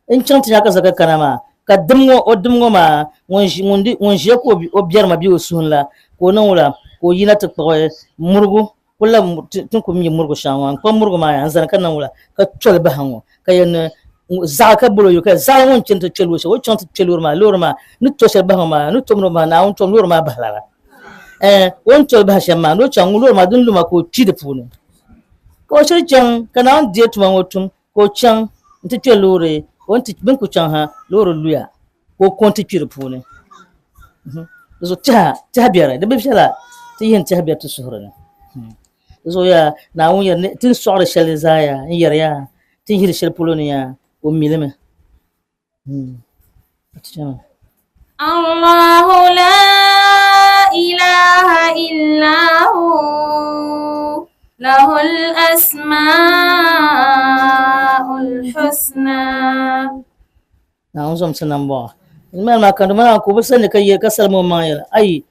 N chaŋ ti nya ka za ka kana maa, ka dim ŋɔ, o dim ŋɔ maa, ŋun ʒiya ka o biɛri ma be o suhu ni la, ka o niŋ wula, ka o yina ti kpuɣi murigu, kul la ti ni kul mi murigu shɛŋa ŋɔ, n-kpuɣi murigu maa yaa n-zani ka niŋ wula, ka toli bahi ŋɔ, ka yɛli ni zaɣa ka bol o yuli, ka yɛli, Zaɣa ŋɔ n-chani ti kpe loori shɛli, o chaŋ ti kpe loori maa, loori maa ni to shɛli bahi ŋɔ maa, ni tom maa, Naawuni tom loori maa bahi lala. Ɛɛn, o ni toli bahi shɛm maa, ni o chaŋ ŋun loori maa din lu maa ka o kpi di puuni. Ka o shiri chaŋ ka Naawuni deei tuma ŋɔ tum, ka o chaŋ nti kpe loori, o ni ti, bɛ ni kul chaŋ ha, loori luya ka o ko nti kpi di puuni. Di zuɣu tɛha, tɛha biɛri, di bi viɛla ti yihi n-tɛha biɛri ti suhuri ni. Di zuɣu yaa, Naawuni yɛri ni ti ni sɔɣiri shɛli zaa yaa, n-yɛri yaa, ti ni yihiri shɛli polo ni yaa, o mi li mi.
Allahu la ilaha illa hu lahul asmaul husna.
Naawuni zom ti nambɔɣu. N maa ka di maa ka o bi sani ka yɛ ka salima o maŋ yɛli ayi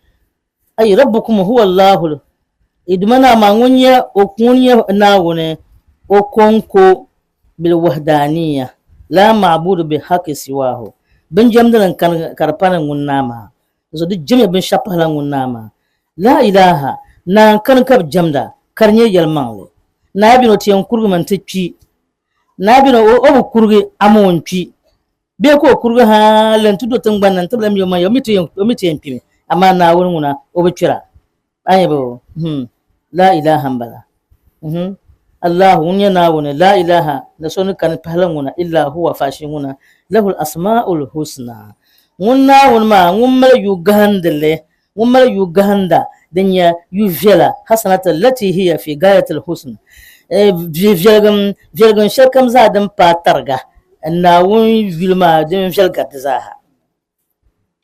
ayi rabbukum huwa Allahu yi Duuma Naa maa ŋun nyɛ o ŋun nyɛ Naawuni o kɔŋko bil wahdaniya la ma'budu bi haqqi siwahu bin jɛmdili n kani ka di pa ni ŋun Naa maa di zuɣu di jɛmya binshɛɣu pahila ŋun Naa maa la ilaha Naa n kani ka bi jɛmda ka di nyɛ yɛlimaŋli Naa beni o ti yɛn kurigimi n ti kpi Naa beni o bi kurigi amaa o ni kpi Bee ka o kurigi hali nti do tiŋgbani ni nti bi lan mi o maŋ ya, o mi ti yɛn kpimi, amaa Naawuni ŋuna o bi kpira. A nya bɛ o? Hmm. Laa ilaha m-bala. Mhm. Allahu, ŋun nyɛ Naawuni, laa ilaha, ni so ni kani pahila ŋuna, illa huwa, faashee ŋuna, lahul asmaul husna. Ŋun Naawuni maa, ŋun mali yu gahindili, ŋun mali yu gahinda din nyɛ yu viɛla, hasanati lati hiya fi gayatil husn, viɛligim viɛligim shɛli kam zaa din paai tariga, Naawuni yuli maa din viɛli gari di zaa ha.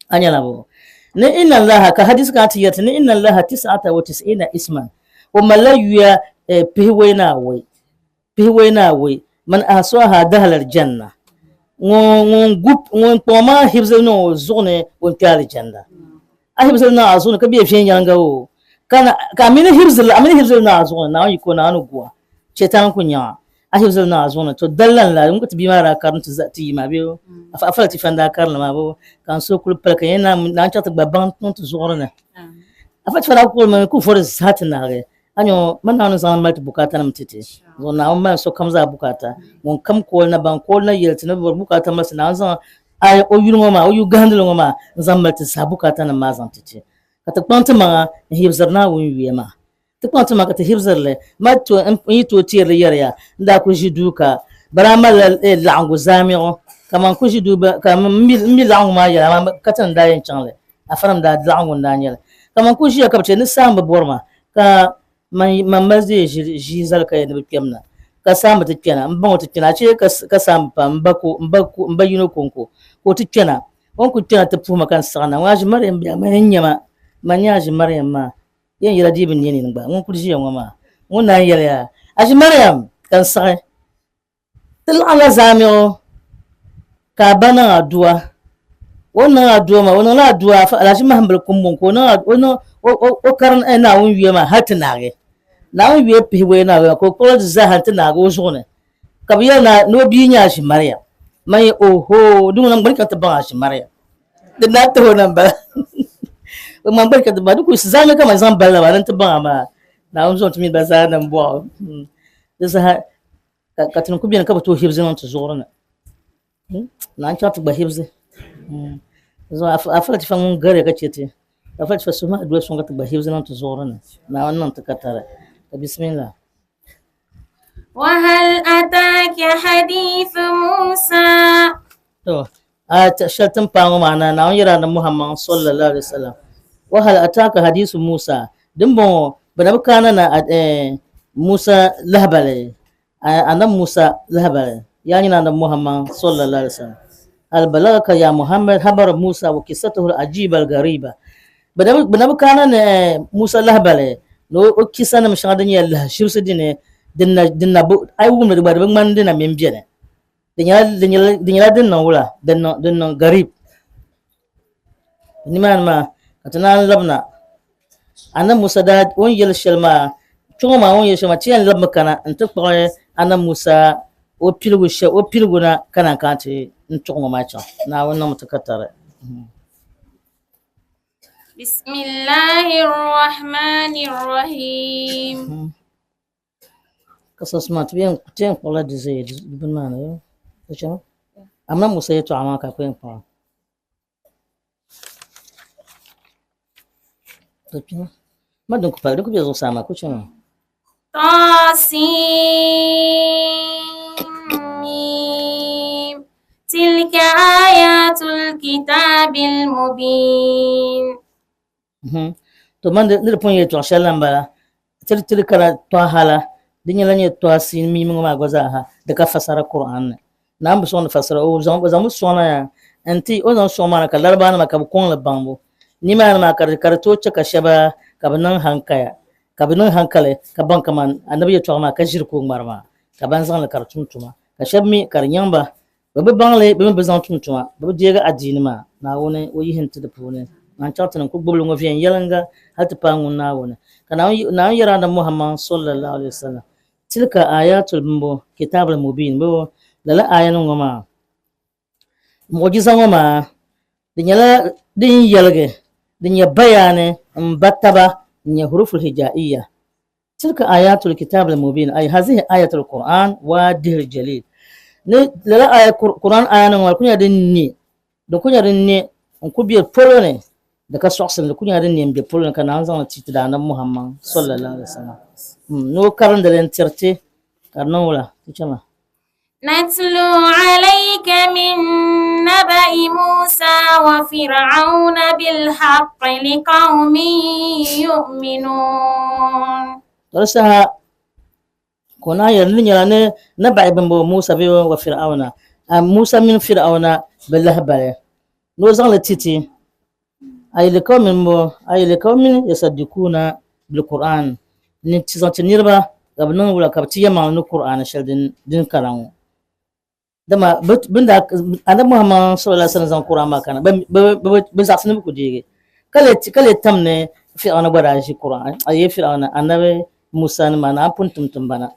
A nyɛla bo? Ni inna Allaha, ka hadisi kana ti yɛri ti ni inna Allaha tis'ata wa tis'ina isman, o malila yuya pihiwei ni awoi. Pihiwei ni awoi, man ahsaha dahala aljanna, ŋun gu ŋun kpaŋ o maŋa hibizili niŋ o zuɣu ni o ni kpe alijanna. A hibizili niŋ a zuɣu ni ka be viɛnyɛliŋga o, ka na ka a mini hibizili a mini hibizili niŋ a zuɣu ni, Naawuni yiko Naawuni gu a, shɛtan ku nyaŋ a. A hibizili niŋ a zuɣu ni, to dalilan la ŋun ka ti bia maa daa karim ti za ti yi maa bee o afa Latifa n daa karim li maa bee o ka n suhu kuli pali ka n yɛli Naawuni chaŋ ti gba baŋ niŋ ti zuɣuri ni. Afa ti fara ku mi ku fori zaa ti naagi. A nyɔ ma Naawuni zaŋ mali ti bukaata nim ti ti. Zuɣu Naawuni mali sokam zaa bukaata. Ŋun kam kooli na ban kooli na yɛli ti ni bɔri bukaata mali ti Naawuni zaŋ a o yuli ŋɔ maa o yu gahindili ŋɔ maa n zaŋ mali ti zaa bukaata nim maa zaŋ ti ti. Ka ti kpaŋ ti maŋa n hibisiri Naawuni yuya maa. Ti kpaŋ ti maŋa ka ti hibisiri li. Ma to n yi tooi teeri li yɛri ya n daa ku ʒi duu ka bɛ daa malila laɣingu zaamiɣu ka man ku ʒi duu ka m mi laɣingu maa yɛla amaa ka ti ni daa yɛn chaŋ li afanim daa laɣingu n daa nyɛli ka man ku ʒiya ka bɛ chɛ ni saamba bɔri ma ka man mali dee ʒii zali ka yɛli ni bɛ kpɛm na ka saamba ti kpɛna m baŋ o ti kpɛna achee ka saamba pam m ba yino kɔŋko ka o ti kpɛna o ni ku kpɛna ti puhi ma ka n siɣi na ŋun Aʒi Mariam bia man n nyɛ ma man nyɛ Aʒi Mariam maa Yɛn yɛla dii bi neei nini gba, ŋun kuli ʒiya ŋɔ maa, ŋun naan yɛli ya, Aʒi Mariam, ka n saɣi. Ti laɣimla zaamiɣu ka a ba niŋ adua. O ni niŋ adua maa, o niŋla adua Alhaji Mahambili Kumbun ka o niŋ o niŋ o karim Naawuni yuya maa hali ti naagi. Naawuni yuya pihiwɔi naawuni ka o kpuɣili di zaa hali ti naagi o zuɣu ni. Ka bɛ yɛli ni o bia nyɛ Aʒi Mariam. Man yi oho, di ŋuna m-gbani ka ti baŋ Aʒi Mariam. Di daa tahi o na m-bala. O ŋmani gbali ka ti baŋ. Di kuli zaŋmi kaman zaŋ bali la maa din ti baŋ a maa. Naawuni zaŋ ti mini ba zaa niŋ bɔɣu. Di saha ka ti ni kuli beni ka bi tooi hibisi niŋ ti zuɣuri ni. Naan chaŋ ti gba hibisi. Afa Latifa ŋun gariya ka che ti. Afa Latifa suhu maa doli suŋ ka ti gba hibisi niŋ ti zuɣuri ni. Naawuni niŋ ti katari. Ka bismillah.
وهل أتاك حديث موسى
To, a shɛli ti ni paai ŋɔ maa na, Naawuni yɛla Annabi Muhammad sallallahu alaihi wasallam, wa hal ataka hadisu Musa, din bɔŋɔ bɛ na bi kaana na Musa lahabali, Annabi Musa lahabali, yaa nyini Annabi Muhammad sallallahu alaihi wasallam, hal balagaka ya Muhammad habar Musa wa qissatuhu al-ajiba al-ghariba, Bɛ na bi kaana ni Musa lahibali ni o kisanim shɛŋa din nyɛ lahi shibisi dini din na bi a yi wum li di gba di bi ŋmani di na mini beni. Di nyɛla din niŋ wula? Din niŋ garib. Nimaani maa ka ti naan labina. Anabi Musa daa o ni yɛli shɛli maa, kpe ŋɔ maa o ni yɛli shɛli maa, ti yɛn labimi kana nti kpuɣi Anabi Musa o piligu na ka naan kana ti n-tuɣi ŋɔ maa chaŋ. Naawuni niŋmi ti katari.
بسم الله الرحمن الرحيم
Kasas maa ti yɛn ti yɛn kpuɣila di zaya di bini maa ni di chɛmi amina Musa yɛltɔɣa maa ka ku yɛn kpuɣi di kpɛmi ma din ku pali di ku bɛ zuɣusaa maa ku chɛmi
طاسيم تلك آيات الكتاب المبين
To man ni di pun yɛltɔɣa shɛli la m-bala tiri tiri kana tɔha la di nyɛla nyɛ tɔha siin miimi ŋɔ maa gba zaa ha di ka fasara Quran ni Naawuni bi sɔŋdi fasara o zaŋ o zaŋmi sɔŋ na ya n-ti o zaŋ sɔŋ maa na ka Larabawanima ka bɛ kɔŋ li baŋbu nimaani maa ka di ka di tooi che ka shɛba ka bɛ niŋ hankaya ka bɛ niŋ hankali ka baŋ kaman anabi yɛltɔɣa maa ka ʒiri ka o ŋmari maa ka ban zaŋ li ka di tum tuma ka shɛba mi ka di nyaŋ ba Bɛ bi baŋ li, bɛ mi bi zaŋ tum tuma, bɛ bi deegi adiini maa, Naawuni, o yihi n-ti di puuni. Ŋan chaŋ ti niŋ kul gbubi li ŋɔ viɛnyɛliŋga hal ti paai ŋun Naawuni. Ka Naawuni yɛri Annabi Muhammad sallallahu alaihi wasallam, Tilka aayatul bimbo, kitaabul mubiin, bimbo, lala aayanim ŋɔ maa, muɣujiza ŋɔ maa, di nyɛla din yɛligi, din nyɛ bayaani m-ba taba n-nyɛ huruful hijaaiya. Tilka ayatul kitabil mubin ay hazihi ayatul Qur'an waadihil jalil. Ni lala aya Qur'an aya nim ŋɔ ku nyɛla din ne di ku nyɛla din ne n ku be polo ni di ka sɔɣisili di ku nyɛla din ne n be polo ni ka Naawuni zaŋli ti ti Daanab Muhammad sallallahu alaihi wasallam ni o karindi li n tiri ti ka di niŋ wula ti chama.
نتلو عليك من نبأ موسى وفرعون بالحق لقوم يؤمنون
Di saha ka o naan yɛli ni nyɛla ni nabaɣi bɛn bɔŋɔ Musa bee wa Fir'auna, a Musa mini Fir'auna bɛ lahibali ni o zaŋ li ti ti, ay liqawmin bɔ ay liqawmin yasaddikuuna bil-Qur'an ni ti zaŋ ti niriba ka bɛ niŋ wula ka bɛ ti yɛlimaŋli ni Qur'an shɛli din kana ŋɔ. Dama bɛ ni daa Anabi Muhammad sallallahu alaihi wasallam zaŋ Qur'an maa kana bɛ zaɣisi ni bɛ ku deegi ka lee tam ni Fir'auna gba daa ʒi Qur'an ayi Fir'auna Anabi Musa ni maa Naawuni pun tum timbana.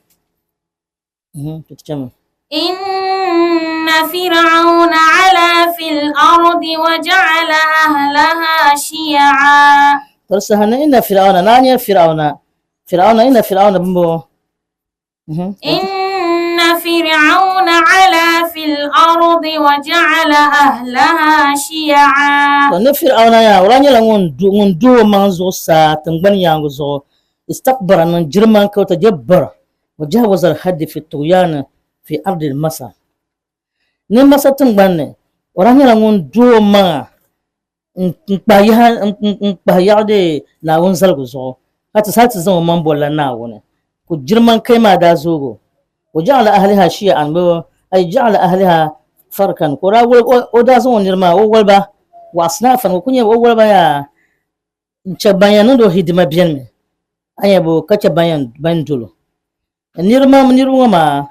إن فرعون علا في الأرض وجعل أهلها شيعا.
To di saha ni inna Fir'auna naa nyɛ Fir'auna Fir'auna inna Fir'auna bimbo
إن فرعون علا في الأرض وجعل أهلها شيعا
To ni Fir'auna yaa o daa nyɛla ŋun du ŋun duhi o maŋ zuɣusaa tiŋgbani yaangu zuɣu istakbara niŋ jiriman ka o tajabbar wa jahawaza al-haddi fi tugyani fi ardi Masar. Ni Masar tiŋgbani ni o daa nyɛla ŋun duhi o maŋa n-kpahi yaha n-kpahi yaɣa deei Naawuni zaligu zuɣu ka ti hali ti zaŋ o maŋ bolila Naawuni. Ka jiriman kai maa daa zoogi o. Wa ja'ala ahliha shi'an bɛ ay ja'ala ahliha farkan ka o daa woligi o daa zaŋ o niriba maa o woli ba wa asnafan ka o kuli nyɛ o woli ba yaa n-chɛ ban yɛn niŋdi o hidima benimi a nya bo ka chɛ ban yɛn ban dol o. Niriba maa niriba ŋɔ maa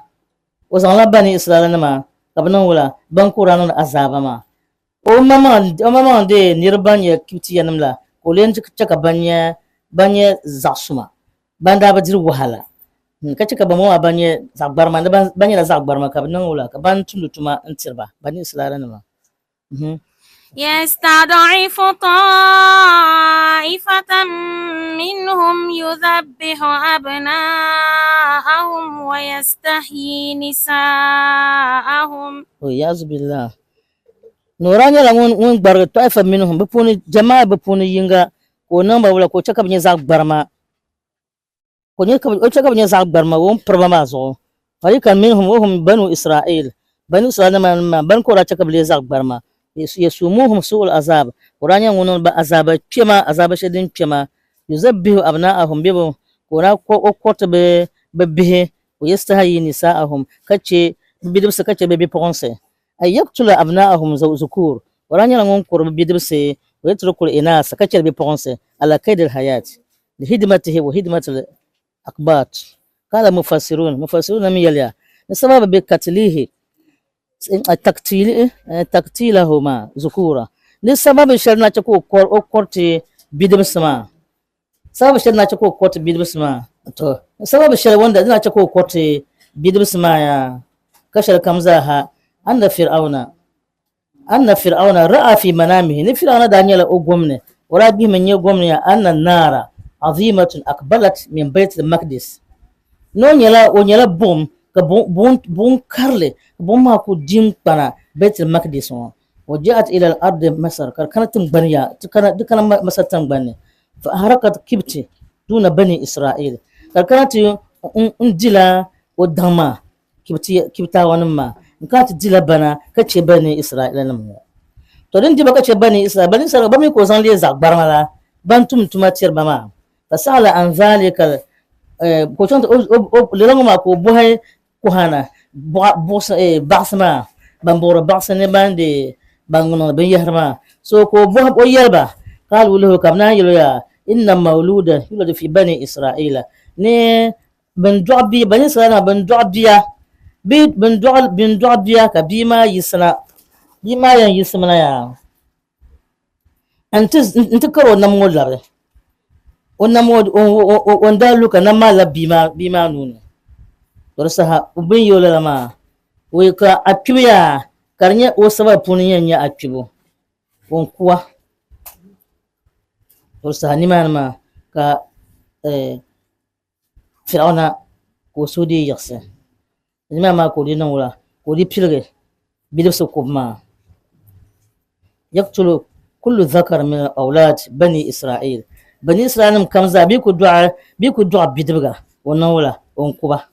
o zaŋla Bani Israailnima ka bɛ niŋ wula ban ka o daa niŋdi azaaba maa. O maŋmaŋ o maŋmaŋ deei niriba ban nyɛ Kiptiyanim la ka o lee chɛ ka ban nyɛ ban nyɛ zaɣ suma ban daa bi diri wahala ka chɛ ka bambɔŋɔ maa ban nyɛ zaɣ gbarima ni ban nyɛla zaɣ gbarima ka bɛ niŋ wula ka ban tumdi tuma n-tiri ba Bani Israailnima.
يستضعف طائفة منهم يذبح أبناءهم ويستحيي نساءهم
Waliyazu billah. Ni o daa nyɛla ŋun gbarigi taifa minhum bɛ puuni jamaa bɛ puuni yiŋga ka o niŋ ba wula ka o chɛ ka bɛ nyɛ zaɣ gbarima ka o chɛ ka bɛ nyɛ zaɣ gbarima o ni piri ba maa zuɣu. Fariqan minhum wa hum banu Israil, Banu Israil nim maa bani ka o daa chɛ ka bɛ leei zaɣ gbarima. Yasumuhum su'ul azab, ka o daa nyɛla ŋun niŋdi ba azaaba kpɛma, azaaba shɛli din kpɛma. Yuzabbihu abna'ahum bɛ ka o daa o kɔriti bɛ bihi, wa yastahyi nisa'ahum, ka chɛ bɛ bidibisi ka chɛ bɛ bipuɣinsi. Ay yaqtula abna'ahum zukur, o daa nyɛla ŋun kuri bɛ bidibisi, wa yatrukul inaas, ka chɛri bipuɣinsi, ala kaydil hayat. Lihidmatihi wa hidmatil akbat. Qala mufassirun, mufassirun mi yɛliya ni sababi bi katilihi taktilahuma zukura ni sababi shɛli na chɛ ka o kɔriti bidibisi maa sababi shɛli na chɛ ka o kɔriti bidibisi maa to sababi shɛli wanda na chɛ ka o kɔriti bidibisi maa yaa ka shɛli kam zaa ha anna fir'auna Anna Fir'auna ra'a fi manamihi, ni Fir'auna daa nyɛla o gomni, o daa gbihimi n-nyɛ gomni ya anna naara azimatun akbalat min bayt al-maqdis, ni o nyɛla o nyɛla buɣim ka buɣim karili ka buɣim maa ku di n-kpana bayt al-maqdis ŋɔ, wa ja'at ila al-ardi Masar, ka di kana tiŋgbani ya, di kana Masar tiŋgbani ni, fa ahrakat kibti duna bani Israil, ka di kana ti n-dila o daŋ maa Kibitaawanim maa n-kana ti dila bana ka chɛ Bani Israailnim ŋɔ. Tɔ! Din di ba ka chɛ Bani Israail, Bani Israail ba mi ka o zaŋ leei zaɣ gbarima la, ban tum tuma tiri ba maa. Fa sa'ala an zalika ka o chaŋ ti o lala ŋɔ maa ka o bɔhi kuhana baɣisi maa, ban buɣiri baɣisi ni ban di ban niŋdi binyɛhiri maa. So ka o bɔhi o yɛli ba, Qaalu lahu ka bɛ naan yɛl o yaa, Inna mawludan yuladu fi Bani Israaila ni Bɛn dɔɣi bia, Bani Israɛl maa bɛn dɔɣi bia bee bɛn dɔɣi bɛn dɔɣi bia ka bia maa yiɣisina, bia maa yɛn yiɣisimina yaa nti nti kari o nam ŋɔ labi. O nam ŋɔ o ni daa lu ka nam maa labi bia maa bia maa nuu ni. To di saha bɛ ni yɛl o lala maa o ka a kpibu yaa ka di nyɛ o sababi puuni yɛn nyɛ a kpibu o ni ku a. To di saha nimaani maa ka Firawuna ka o suhu dii yiɣisi nimaani maa ka o dii niŋ wula ka o dii piligi bidibisi kubu maa yaktulu kullu zakar min awlad bani israil bani israil nim kam zaa bɛ ku dɔɣi bɛ ku dɔɣi bidibiga o niŋ wula o ni kuba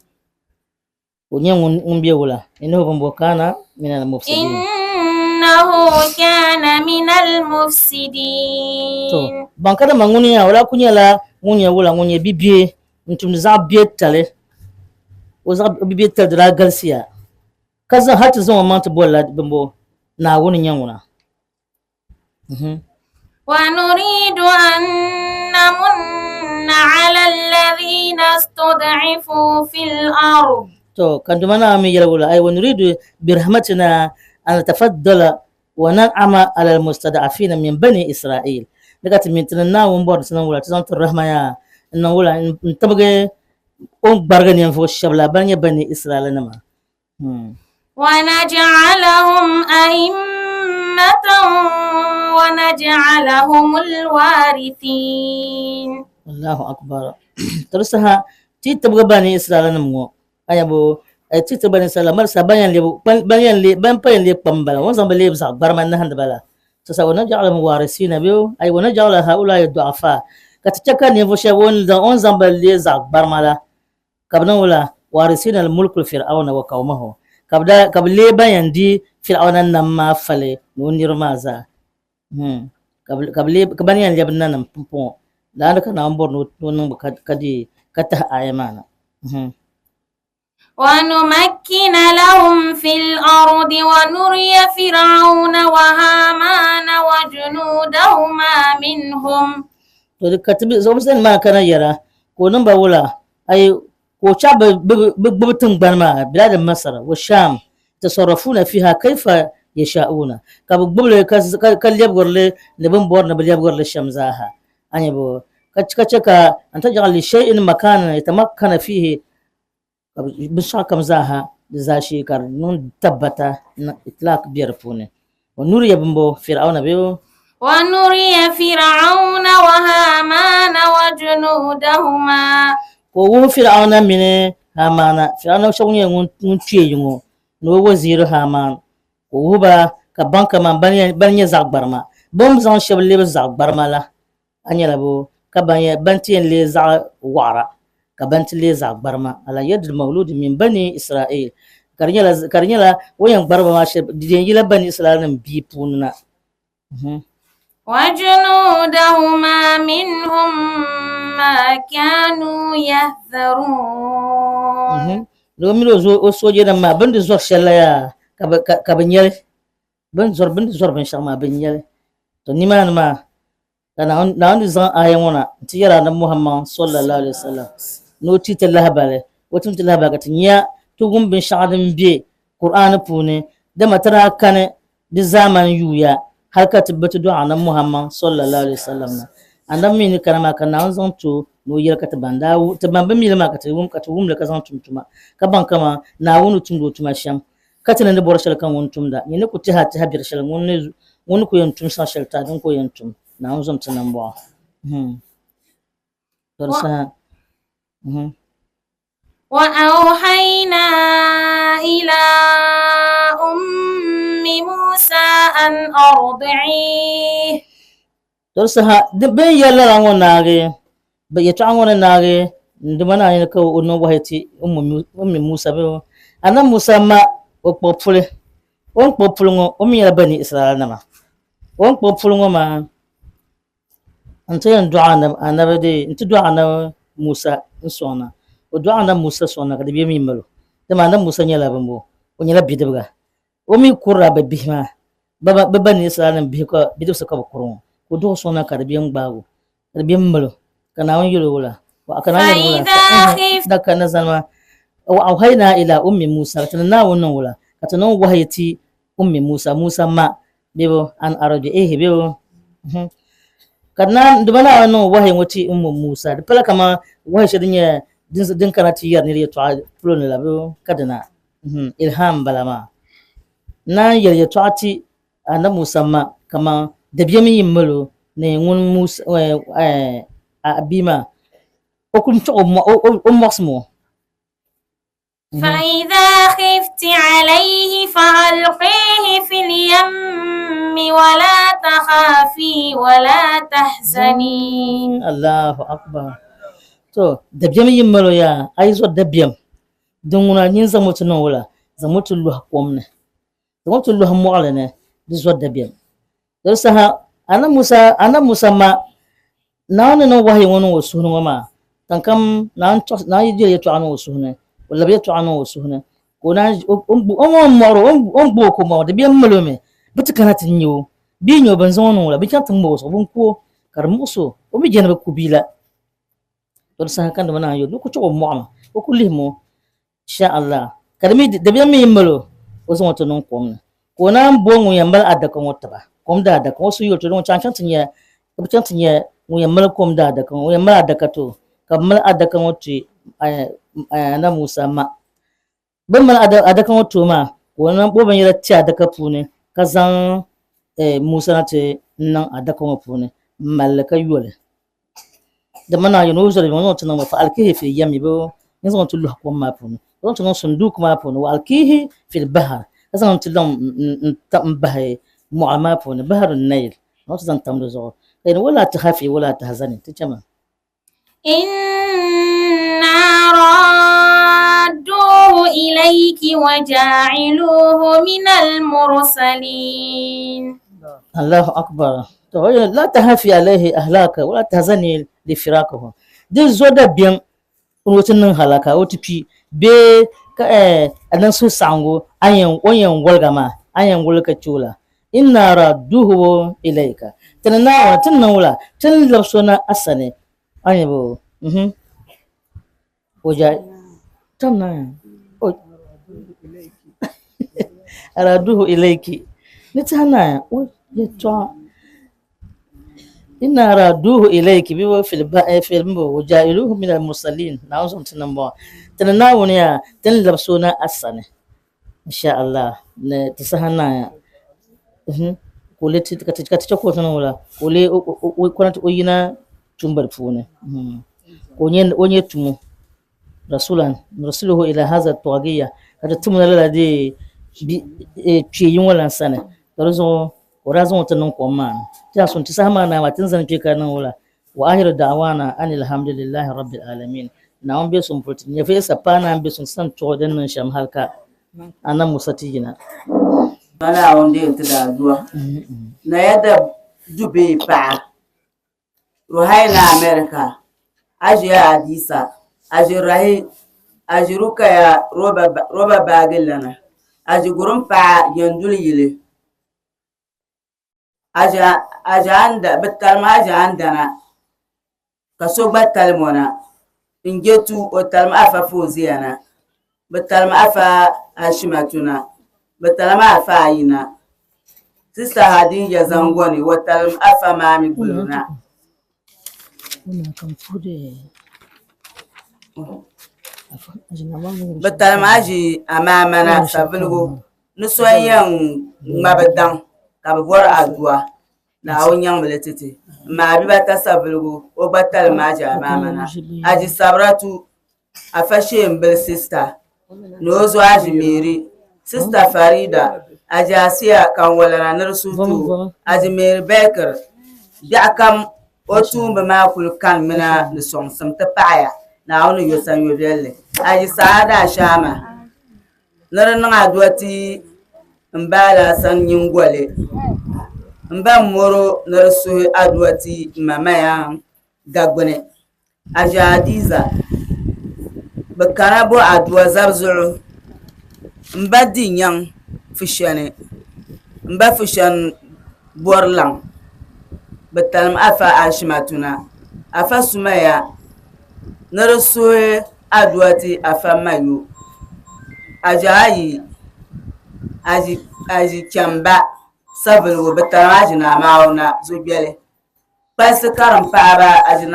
O nyɛ ŋun be wula? Innahu bimbo kana min al-mufsidin.
Innahu kana min al-mufsidin.
To, ban ka dama ŋuni ya, o daa ku nyɛla ŋun nyɛ wula, ŋun nyɛ bibie n-tumdi zaɣ biɛtali. O zaɣ biɛtali di daa galisiya ka zaŋ hal ti zaŋ o maŋ ti bolila bimbo Naawuni nyɛ ŋuna.
ونريد أن نمن على الذين استضعفوا في الأرض
To kan duma naa mi yɛli wula ay wa nuridu birahmatina an natafaddala wa nan'ama ala almustad'afina min bani Israil. Ni ka ti mi ti ni Naawuni bɔri ti niŋ wula ti zaŋ ti rahma yaa n niŋ wula n tibigi o ni gbarigi ninvuɣ shɛba la ban nyɛ bani Israilinima.
ونجعلهم أئمة جنة ونجعلهم الوارثين.
Allahu akbar. To di saha ti tibigi Bani Israel nim ŋɔ aya bo ti tibigi Bani Israel marisa ban yɛn lebi ban yɛn le ban pa yɛn lebi kpam bala o ni zaŋ bi lebi zaɣ gbarima nahandi bala. To sa wanaj'alahum warisina bɛ ay wanaj'ala haulai du'afa ka ti chɛ ka ninvuɣ shɛba o ni zaŋ o ni zaŋ ba leei zaɣ gbarima la ka bɛ niŋ wula warisina mulku fir'auna wa qawmahu ka bɛ daa ka bɛ leei ban yɛn di Fir'auna nam maa fali ni o niriba maa zaa. Ka bɛ ka bɛ leei ka ban yɛn lɛbi nanim pumpɔŋɔ lala ni ka Naawuni bɔri ni o niŋ ba ka deei ka tahi aaya maa na.
ونمكن لهم في الأرض ونري فرعون وهامان وجنودهما منهم.
To di ka ti bi o sani maa kana yɛra ka o niŋ ba wula ayi ka o chaɣ bi gbubi tiŋgbani maa biladi Masar wa Sham yatasarrafuna fiha kayfa yasha'una ka bi gbubi li ka lɛbigiri li ni bɛ ni bɔri ni bɛ lɛbigiri li shɛm zaaha. A nya bɔ ka chɛ ka an taj'ala li shay'in makanan yatamakkana fihi ka binshɛɣu kam zaaha di zaashee ka di niŋ tabbata ni itlaq be di puuni. Wa nuriya bimbo Fir'auna bee o.
Wa nuriya Fir'auna wa Haamana wa junudahuma.
Ka o wuhi Fir'auna mini Haamana, Fir'auna shɛba nyɛla ŋun kpeei yi ŋɔ ni o waziiri Haaman, ka o wuhi ba ka baŋ kaman bani nyɛ zaɣ gbarima. Bɛ ni zaŋ shɛba lebi zaɣ gbarima la, a nyɛla bo ka ban ti yɛn leei zaɣ wɔɣira, ka ban ti leei zaɣ gbarima. Ala yadil mawludi min bani Israil, ka di nyɛla, ka di nyɛla o yɛn gbari ba maa shɛli di yɛn yila bani Israilnim bia puuni na.
Wajunudahuma minhum ma kanu yahdharun.
Ni o mini o soojanim maa bɛ ni di zɔri shɛli la yaa, ka bɛ nya li. Bɛ ni zɔri, bɛ ni zɔri binshɛɣu maa, bɛ nya li. To nimaani maa ka Naawuni zaŋ aaya ŋɔ na nti yɛri Anabi Muhammad sallallahu alaihi wasallam ni o ti ti lahibali, o tim ti lahibali ka ti nya ti wum binshɛɣu din be Kur'aani puuni, dama ti daa kani di zaamani yuuya hali ka ti bi ti dɔɣi Anabi Muhammad sallallahu alaihi wasallam na. Anabi mi ni kana maa ka Naawuni zaŋ ti o ni o yɛli ka ti ban daa ti ban bi mi li maa ka ti wum ka ti wum li ka zaŋ tum tuma ka baŋ kaman Naawuni ni tumdi o tuma shɛm. Ka ti ni ni bɔri shɛli ka ŋun tumda, nyini ku tɛhi a tɛha biɛri shɛli ŋun ni ŋun ni ku yɛn tum saha shɛli ti a din ka o yɛn tum. Naawuni zom ti nambɔɣu. To di saha.
وأوحينا إلى أم موسى أن أرضعيه.
To di saha di bɛ ni yɛli lala ŋɔ naagi, bɛ yɛtɔɣa ŋɔ ni naagi, n-dima naa yɛli ka o niŋ wahayi ti Ummi Musa bee o Anabi Musa ma o kpuɣi puli. O ni kpuɣi puli ŋɔ, o mi nyɛla Bani Israailnima. O ni kpuɣi puli ŋɔ maa nti yɛn dɔɣi Anabi dee nti dɔɣi Anabi Musa n-sɔŋ na. O dɔɣi Anabi Musa sɔŋ na ka di bɛ mi mali o. Dama Anabi Musa nyɛla bimbo, o nyɛla bidibiga. O mi kurila bɛ bihi maa, bɛ bani Israɛlnim bihi ka bidibisi ka bɛ kuri ŋɔ, ka o duhi o suŋ na ka di be n-gbaag o, ka di be m-mil o, ka Naawuni yɛl o wula? Ka Naawuni yɛl o wula? Ka ka na zani maa, wa awhaynaa ila ummi Musa, ka ti ni Naawuni niŋ wula? Ka ti niŋ wahayi ti ummi Musa, Musa ma, bebo, an ardi'ihi, bebo, Ka di ba Naawuni niŋ wahayi ŋɔ ti ummi Musa, di pala kaman wahayi shɛli din nyɛ din kana ti yɛri nir yɛtɔɣa polo ni la, bebo, ka dina. Ilham bala maa. Naan yɛli yɛtɔɣa ti Anabi Musa ma kaman dabiɛm yi mali o ni ŋun Musa a bia maa o kul chɛ o mɔɣisim o.
فإذا خفت عليه فألقيه في اليم ولا تخافي ولا تحزني.
Allahu akbar. To dabiɛm yi mali o yaa a yi zɔri dabiɛm Din ŋuna nyin zaŋmi o ti niŋ wula? Zaŋmi o ti lɔhi kom ni. Zaŋmi o ti lɔhi mɔɣili ni di zɔri dabiɛm. Di saha Anabi Musa, Anabi Musa ma Naawuni ni niŋ wahayi ŋɔ niŋ o suhu ni ŋɔ maa, kankam Naawuni tɔɣis-, Naawuni yi yɛli yɛtɔɣa niŋ o suhu ni, o labi yɛtɔɣa niŋ o suhu ni, ka o naan o, o ni gbu-, o ŋɔ mɔɣiri o, o ni gbubi o ka o mɔɣiri, di bɛ mali o mi, bɛ ti kana ti nya o. Bɛ yi nya o, bɛ ni zaŋ o niŋ wula? Bɛ chaŋ ti ŋma o zuɣu, bɛ ni ku o, ka di muɣisi o. O mi je ni bɛ ku bia la. To di saha ka nima naan yɛli ni o ku chaŋ o mɔɣu ni, o ku lihim o, insha Allah. Ka di mi dabiɛm mi yi mali o, o zaŋ o ti niŋ kom ni. Ka o naan bo ŋun yɛn mali adaka ŋɔ tiba, kom daadaka ŋɔ. O suhu yuli ti ŋun chaŋ chaŋ ti nya, ka bɛ chaŋ ti nya ŋun yɛn mali kom daadaka ŋɔ, ŋun yɛn mali adaka ti o, ka bɛ mali adaka ŋɔ ti Anabi Musa ma. Bɛ ni mali adaka ŋɔ ti o maa, ka o niŋ o binyɛra ti adaka puuni, ka zaŋ Musa na ti niŋ adaka ŋɔ puuni m-mal li ka yo li. Dama Naawuni o zoli o zaŋ ti niŋ fa alkihi fil yami bɛ ni zaŋ ti lɔhi kom maa puuni o zaŋ ti niŋ sunduku maa puuni wa alkihi fil bahar ka zaŋ ti niŋ n bahi mɔɣili maa puuni baharu nail o ti zaŋ tam di zuɣu ka yɛli wala tahafi wala tahzani ti chama.
Inna radduhu ilayki wa ja'iluhu minal mursalin.
Allahu akbar. To la tahafi alayhi ahlaka wala tahzani li firaqahu. Di zo dabiɛm o ti niŋ halaka o ti kpi bee ka a niŋ suhusaɣingu a yɛn o yɛn woliga maa a yɛn woligi ka chɛ o la. Inna radduhu ilayka. Ti ni Naawuni ti ni niŋ wula ti ni labisi o na a sani a ni bo mhm o ja tam na o radduhu ilayki ni tihi na o yɛtɔɣa inna radduhu ilayki bi wa fil ba fil mbo wa ja'iluhu min al mursalin Naawuni zaŋ ti niŋ bɔŋɔ ti ni Naawuni yaa ti ni labisi o na a sani insha Allah ni ti saha naaya mhm ka o lee ti ka ti ka ti chɛ ka o ti niŋ wula ka o lee o kana ti o yina tumbiri puuni mhm ka o nyɛ o nyɛ tumo rasulan nursiluhu ila haza tɔgiya ka ti tim o na lala dee bi kpee yi ŋɔ lan sani ka di zuɣu ka o daa zaŋ o ti niŋ kom maa ni ti yaa sun ti saha maa naai maa ti ni zani kpe ka niŋ wula wa ahiru da'wana anil hamdulillahi rabbil alamin Naawuni be sun puli ti nyɛ viɣisa paai naan be sun sani tuɣi din niŋ shɛm hali ka Annabi Musa ti yina.
Ka Naawuni deei ti daa dua Naya da Dubai paɣa Ruhaina America, Ajiya Adisa, Aji Rahi, Aji Rukaya roba baagi lana, Aji Gurim paɣa Yɛnduli yili. Bɛ talimi Aji Andana ka so gba talim o na n-je tu o talimi Afa Fooziya na bɛ talimi Afa Ashimatu na bɛ talimi Afa Ayi na Sista Hadija Zangoni o talimi Afa Maami Gbuli na. Bɛ talimi Aji Amaamana Savelugu ni so n-yɛn ŋma bɛ daŋ ka bɛ bɔri adua Naawuni nyaŋmi li ti ti. M ma Abibata Savelugu o gba talim Aji Amaamana, Aji Sabiratu, Afa Sheembili sista ni o zo Aji Mary, sista Farida, Aji Asiya Kanwalana ni di suhu ti o, Aji Mary Bekir. Biɛɣu kam o tuumba maa kuli kanimina ni sɔŋsim ti paɣiya Naawuni ni yo sanyo viɛlli. Aji Saada Ashaama. Ni di niŋ adua ti m ba Alaasan nyiŋgoli, m ba Moro ni di suhi adua ti m ma Mayaŋ Dagbuni. Aʒi Adiza, bɛ kana bo adua zabi zuɣu m ba di nyaŋ Fusheni, m ba Fusheni bɔri laŋ, bɛ talim Afa Ashimatuna, Afa Sumaya ni di suhi adua ti Afa Mayo, Ajayi, Aji, Aji Chamba, Savelugu bɛ talim Aji Naamaawuna Zogbeli, Kpalisi karim paɣaba Aji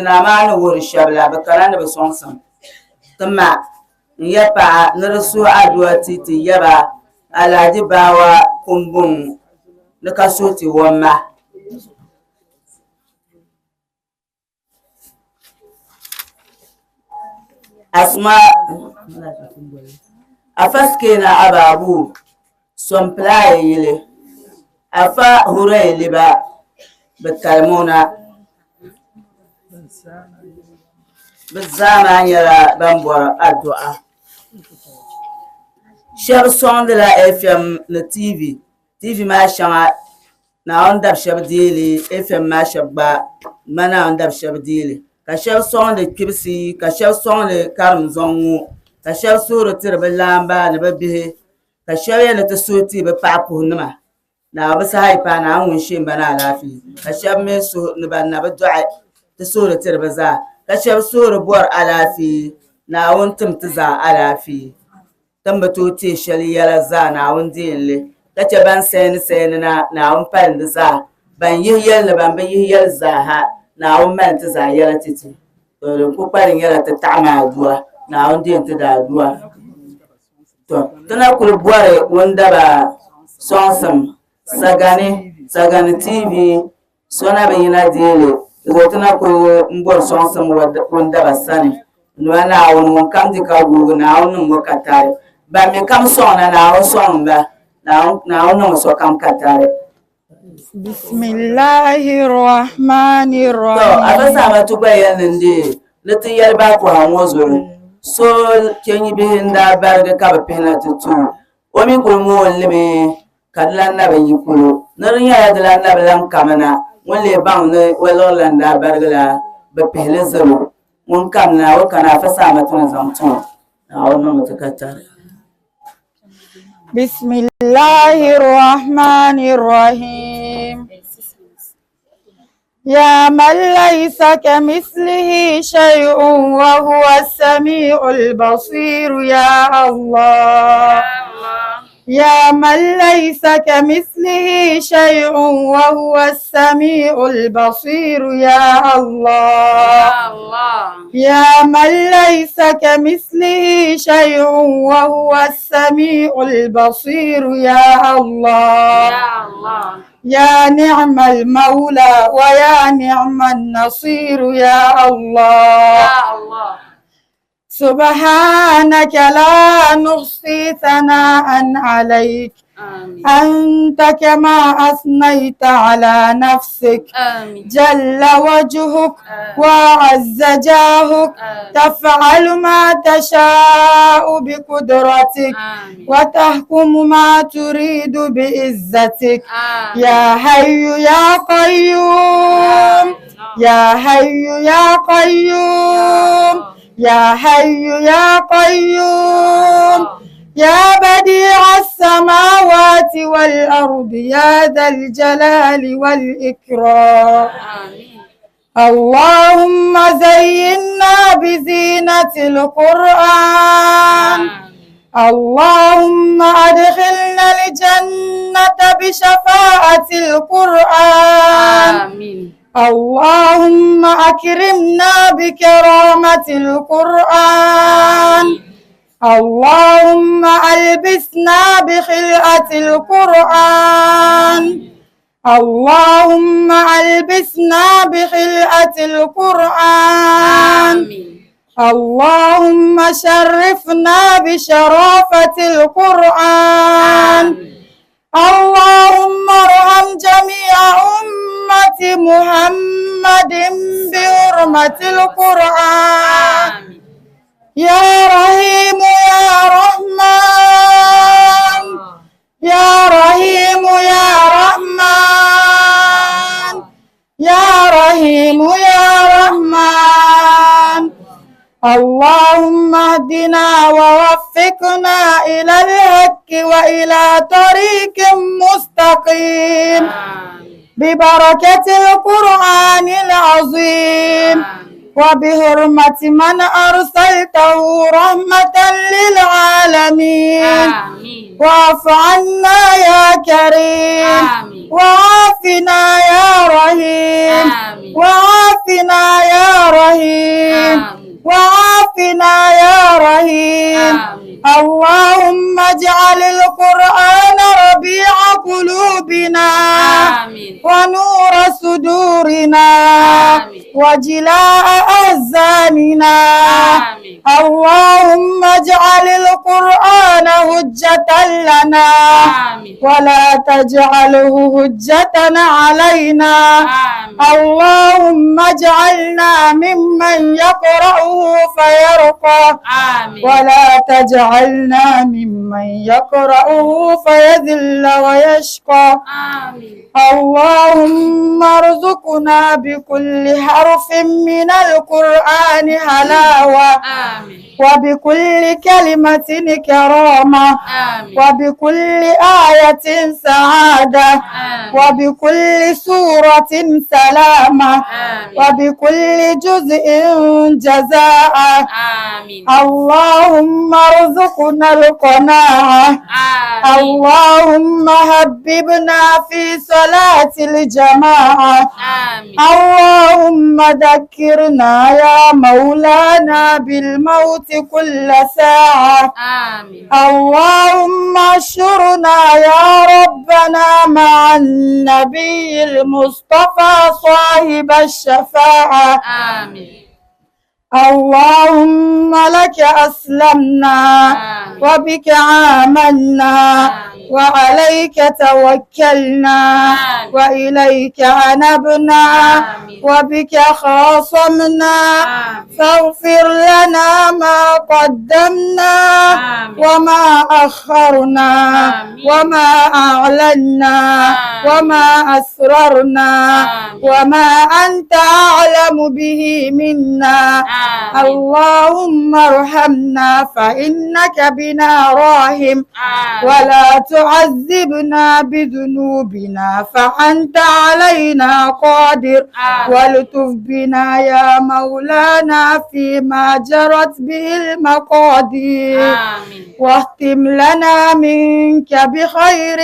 Naamawu ni wuhiri shɛba la bɛ kana ni bɛ sɔŋsim ti ma n ya paɣa ni di suhi adua ti ti yaba Alhaji Bawa Kumbuŋ ni ka suhi ti wamma. Asma Afa Sikena Ababu Sompilaaya yili Afa Hurayi Liba bɛ talim o na bɛ zaa maa nyɛla ban bɔri adua shɛba sɔŋdila FM ni TV TV maa shɛŋa Naawuni dab shɛba deei li, FM maa shɛba gba ma Naawuni dab shɛba deei li, ka shɛba sɔŋdi kpibisi, ka shɛba sɔŋdi karimzɔŋ ŋɔ, ka shɛba suhiri tiri bɛ laamba ni bɛ bihi, ka shɛba yɛn ni ti suhi ti bɛ paɣipuhinima, Naawuni bɛ saha yi paai Naawuni ŋun sheem ba ni alaafee, ka shɛba mi suhi ni ban na bi dɔɣi ti suhiri tiri bɛ zaa, ka shɛba suhiri bɔri alaafee, Naawuni tim ti zaa alaafee. Ti ni bi tooi teei shɛli yɛla zaa, Naawuni deei li, ka chɛ ban sayini sayini na, Naawuni pali di zaa. Ban yihi yɛli ni ban bi yihi yɛli zaa ha, Naawuni mali ti zaa yɛla ti ti. To din ku kpalim nyɛla ti taɣim adua, Naawuni deei ti di adua. To ti na kuli bɔri ŋun daba sɔŋsim. Sagani, Sagani TV, so na bi yina deeli, di zuɣu ti na kuli m bɔri sɔŋsim wundaba sani nima Naawuni ŋun kam di ka guugi Naawuni niŋ o katari ban mi kam sɔŋna Naawuni sɔŋm ba Naawuni niŋ sokam katari.
Bismillahirrahmanirrahim.
To, Afa Saamatu gba yɛli ni n deei ni ti yɛli baakɔha ŋɔ zuɣu so kpenyibihi n-daa barigi ka bɛ pihina ti ti o. O mi kuli mooi li mi ka di lan na bi yi polo. Ni di nyɛla di lan na bi lan kamina, ŋun lee baŋ ni o liɣiri lan daa barigi la bɛ pihi li zali o. Ŋun kamina, o kana Afa Saamatu ni zaŋ ti o. Naawuni niŋmi ti ka tari.
بسم الله الرحمن الرحيم يا من ليس كمثله شيء وهو السميع البصير يا الله يا من ليس كمثله شيء وهو السميع البصير يا الله يا من ليس كمثله شيء وهو السميع البصير يا الله يا نعم المولى ويا نعم النصير يا الله سبحانك لا نحصي ثناء عليك أنت كما أثنيت على نفسك جل وجهك وعز جاهك تفعل ما تشاء بقدرتك وتحكم ما تريد بعزتك يا حي يا قيوم يا حي يا قيوم يا حي يا قيوم يا بديع السماوات والأرض يا ذا الجلال والإكرام اللهم زينا بزينة القرآن اللهم أدخلنا الجنة بشفاعة القرآن اللهم أكرمنا بكرامة القرآن اللهم ألبسنا بخلعة القرآن اللهم ألبسنا بخلعة القرآن اللهم شرفنا بشرافة القرآن اللهم ارحم جميع أمة محمد بحرمة القرآن يا رحيم يا رحمن يا رحيم يا رحمن يا رحيم يا رحمن اللهم اهدنا ووفقنا إلى الحق وإلى طريق مستقيم ببركة القرآن العظيم وبحرمة من أرسلته رحمة للعالمين واعف عنا يا كريم وعافنا يا رحيم وعافنا يا رحيم وعافنا يا رحيم اللهم اجعل القرآن ربيع قلوبنا ونور صدورنا وجلاء أحزاننا اللهم اجعل القرآن حجة لنا ولا تجعله حجة علينا اللهم اجعلنا ممن يقرأه فيرقى ولا تجعلنا ممن يقرأه فيذل ويشقى اللهم ارزقنا بكل حرف من القرآن حلاوة وبكل كلمة كرامة وبكل آية سعادة وبكل سورة سلامة وبكل جزء جزاء اللهم ارزقنا القناعة اللهم حببنا في صلاة الجماعة اللهم ذكرنا يا مولانا بالموت كل ساعة اللهم اشرنا يا ربنا احشرنا مع النبي المصطفى صاحب الشفاعة
آمين
اللهم لك أسلمنا
آمين.
وبك آمنا
آمين.
وعليك توكلنا
آمين.
وإليك أنبنا
آمين.
وبك خاصمنا
آمين.
فاغفر لنا ما قدمنا
آمين.
وما أخرنا
آمين.
وما أعلنا
آمين.
وما أسررنا
آمين.
وما أنت أعلم به منا
آمين.
اللهم ارحمنا فإنك بنا راحم
آمين.
ولا تعذبنا بذنوبنا فأنت علينا قادر
آمين.
والتف بنا يا مولانا فيما جرت به المقادير
آمين.
واختم لنا منك بخير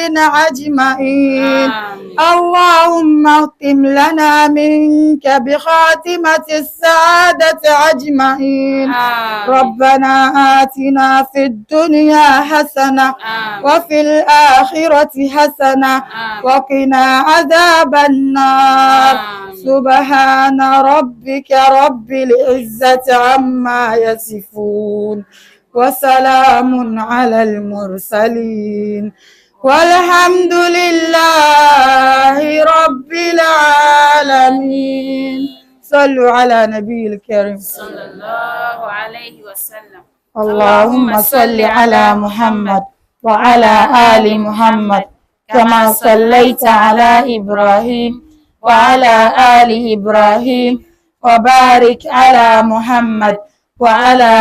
أجمعين
آمين.
اللهم اختم لنا منك بخاتمة السعادة أجمعين
آمين.
ربنا آتنا في الدنيا حسنة
آمين.
وفي الآخرة حسنة
آمين.
وقنا عذاب النار
آمين.
سبحان ربك رب العزة عما يصفون وسلام على المرسلين والحمد لله رب العالمين صلوا على نبي الكريم
صلى الله عليه وسلم
اللهم صل على محمد وعلى آل محمد كما صليت على إبراهيم وعلى آل إبراهيم وبارك على محمد وعلى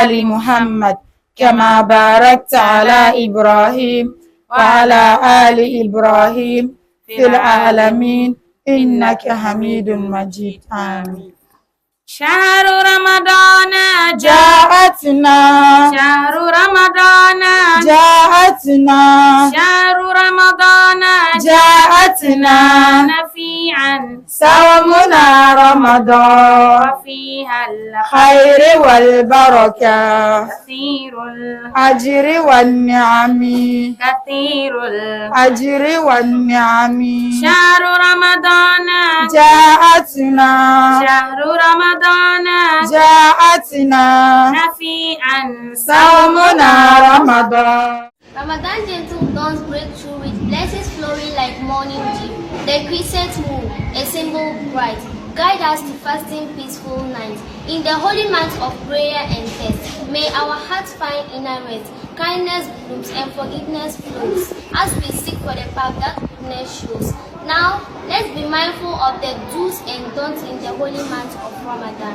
آل محمد كما باركت على إبراهيم وعلى آل إبراهيم في العالمين إنك حميد مجيد آمين
شهر رمضان
جاءتنا
شهر رمضان
جاءتنا
شهر رمضان
جاءتنا
نفيعا
صومنا رمضان
وفيها
الخير والبركة
الكثير
أجر والنعم
الكثير
أجر والنعم
شهر رمضان
جاءتنا
شهر رمضان
جاءتنا
نفيعا
صومنا رمضان
Ramadan gentle dawns breakthrough with blessings flowing like morning dew. The crescent moon, a symbol bright, guide us to fasting peaceful nights. In the holy month of prayer and fast, may our hearts find inner rest, kindness blooms and forgiveness flows as we seek for the path that goodness shows. Now, let's be mindful of the do's and don'ts in the holy month of Ramadan.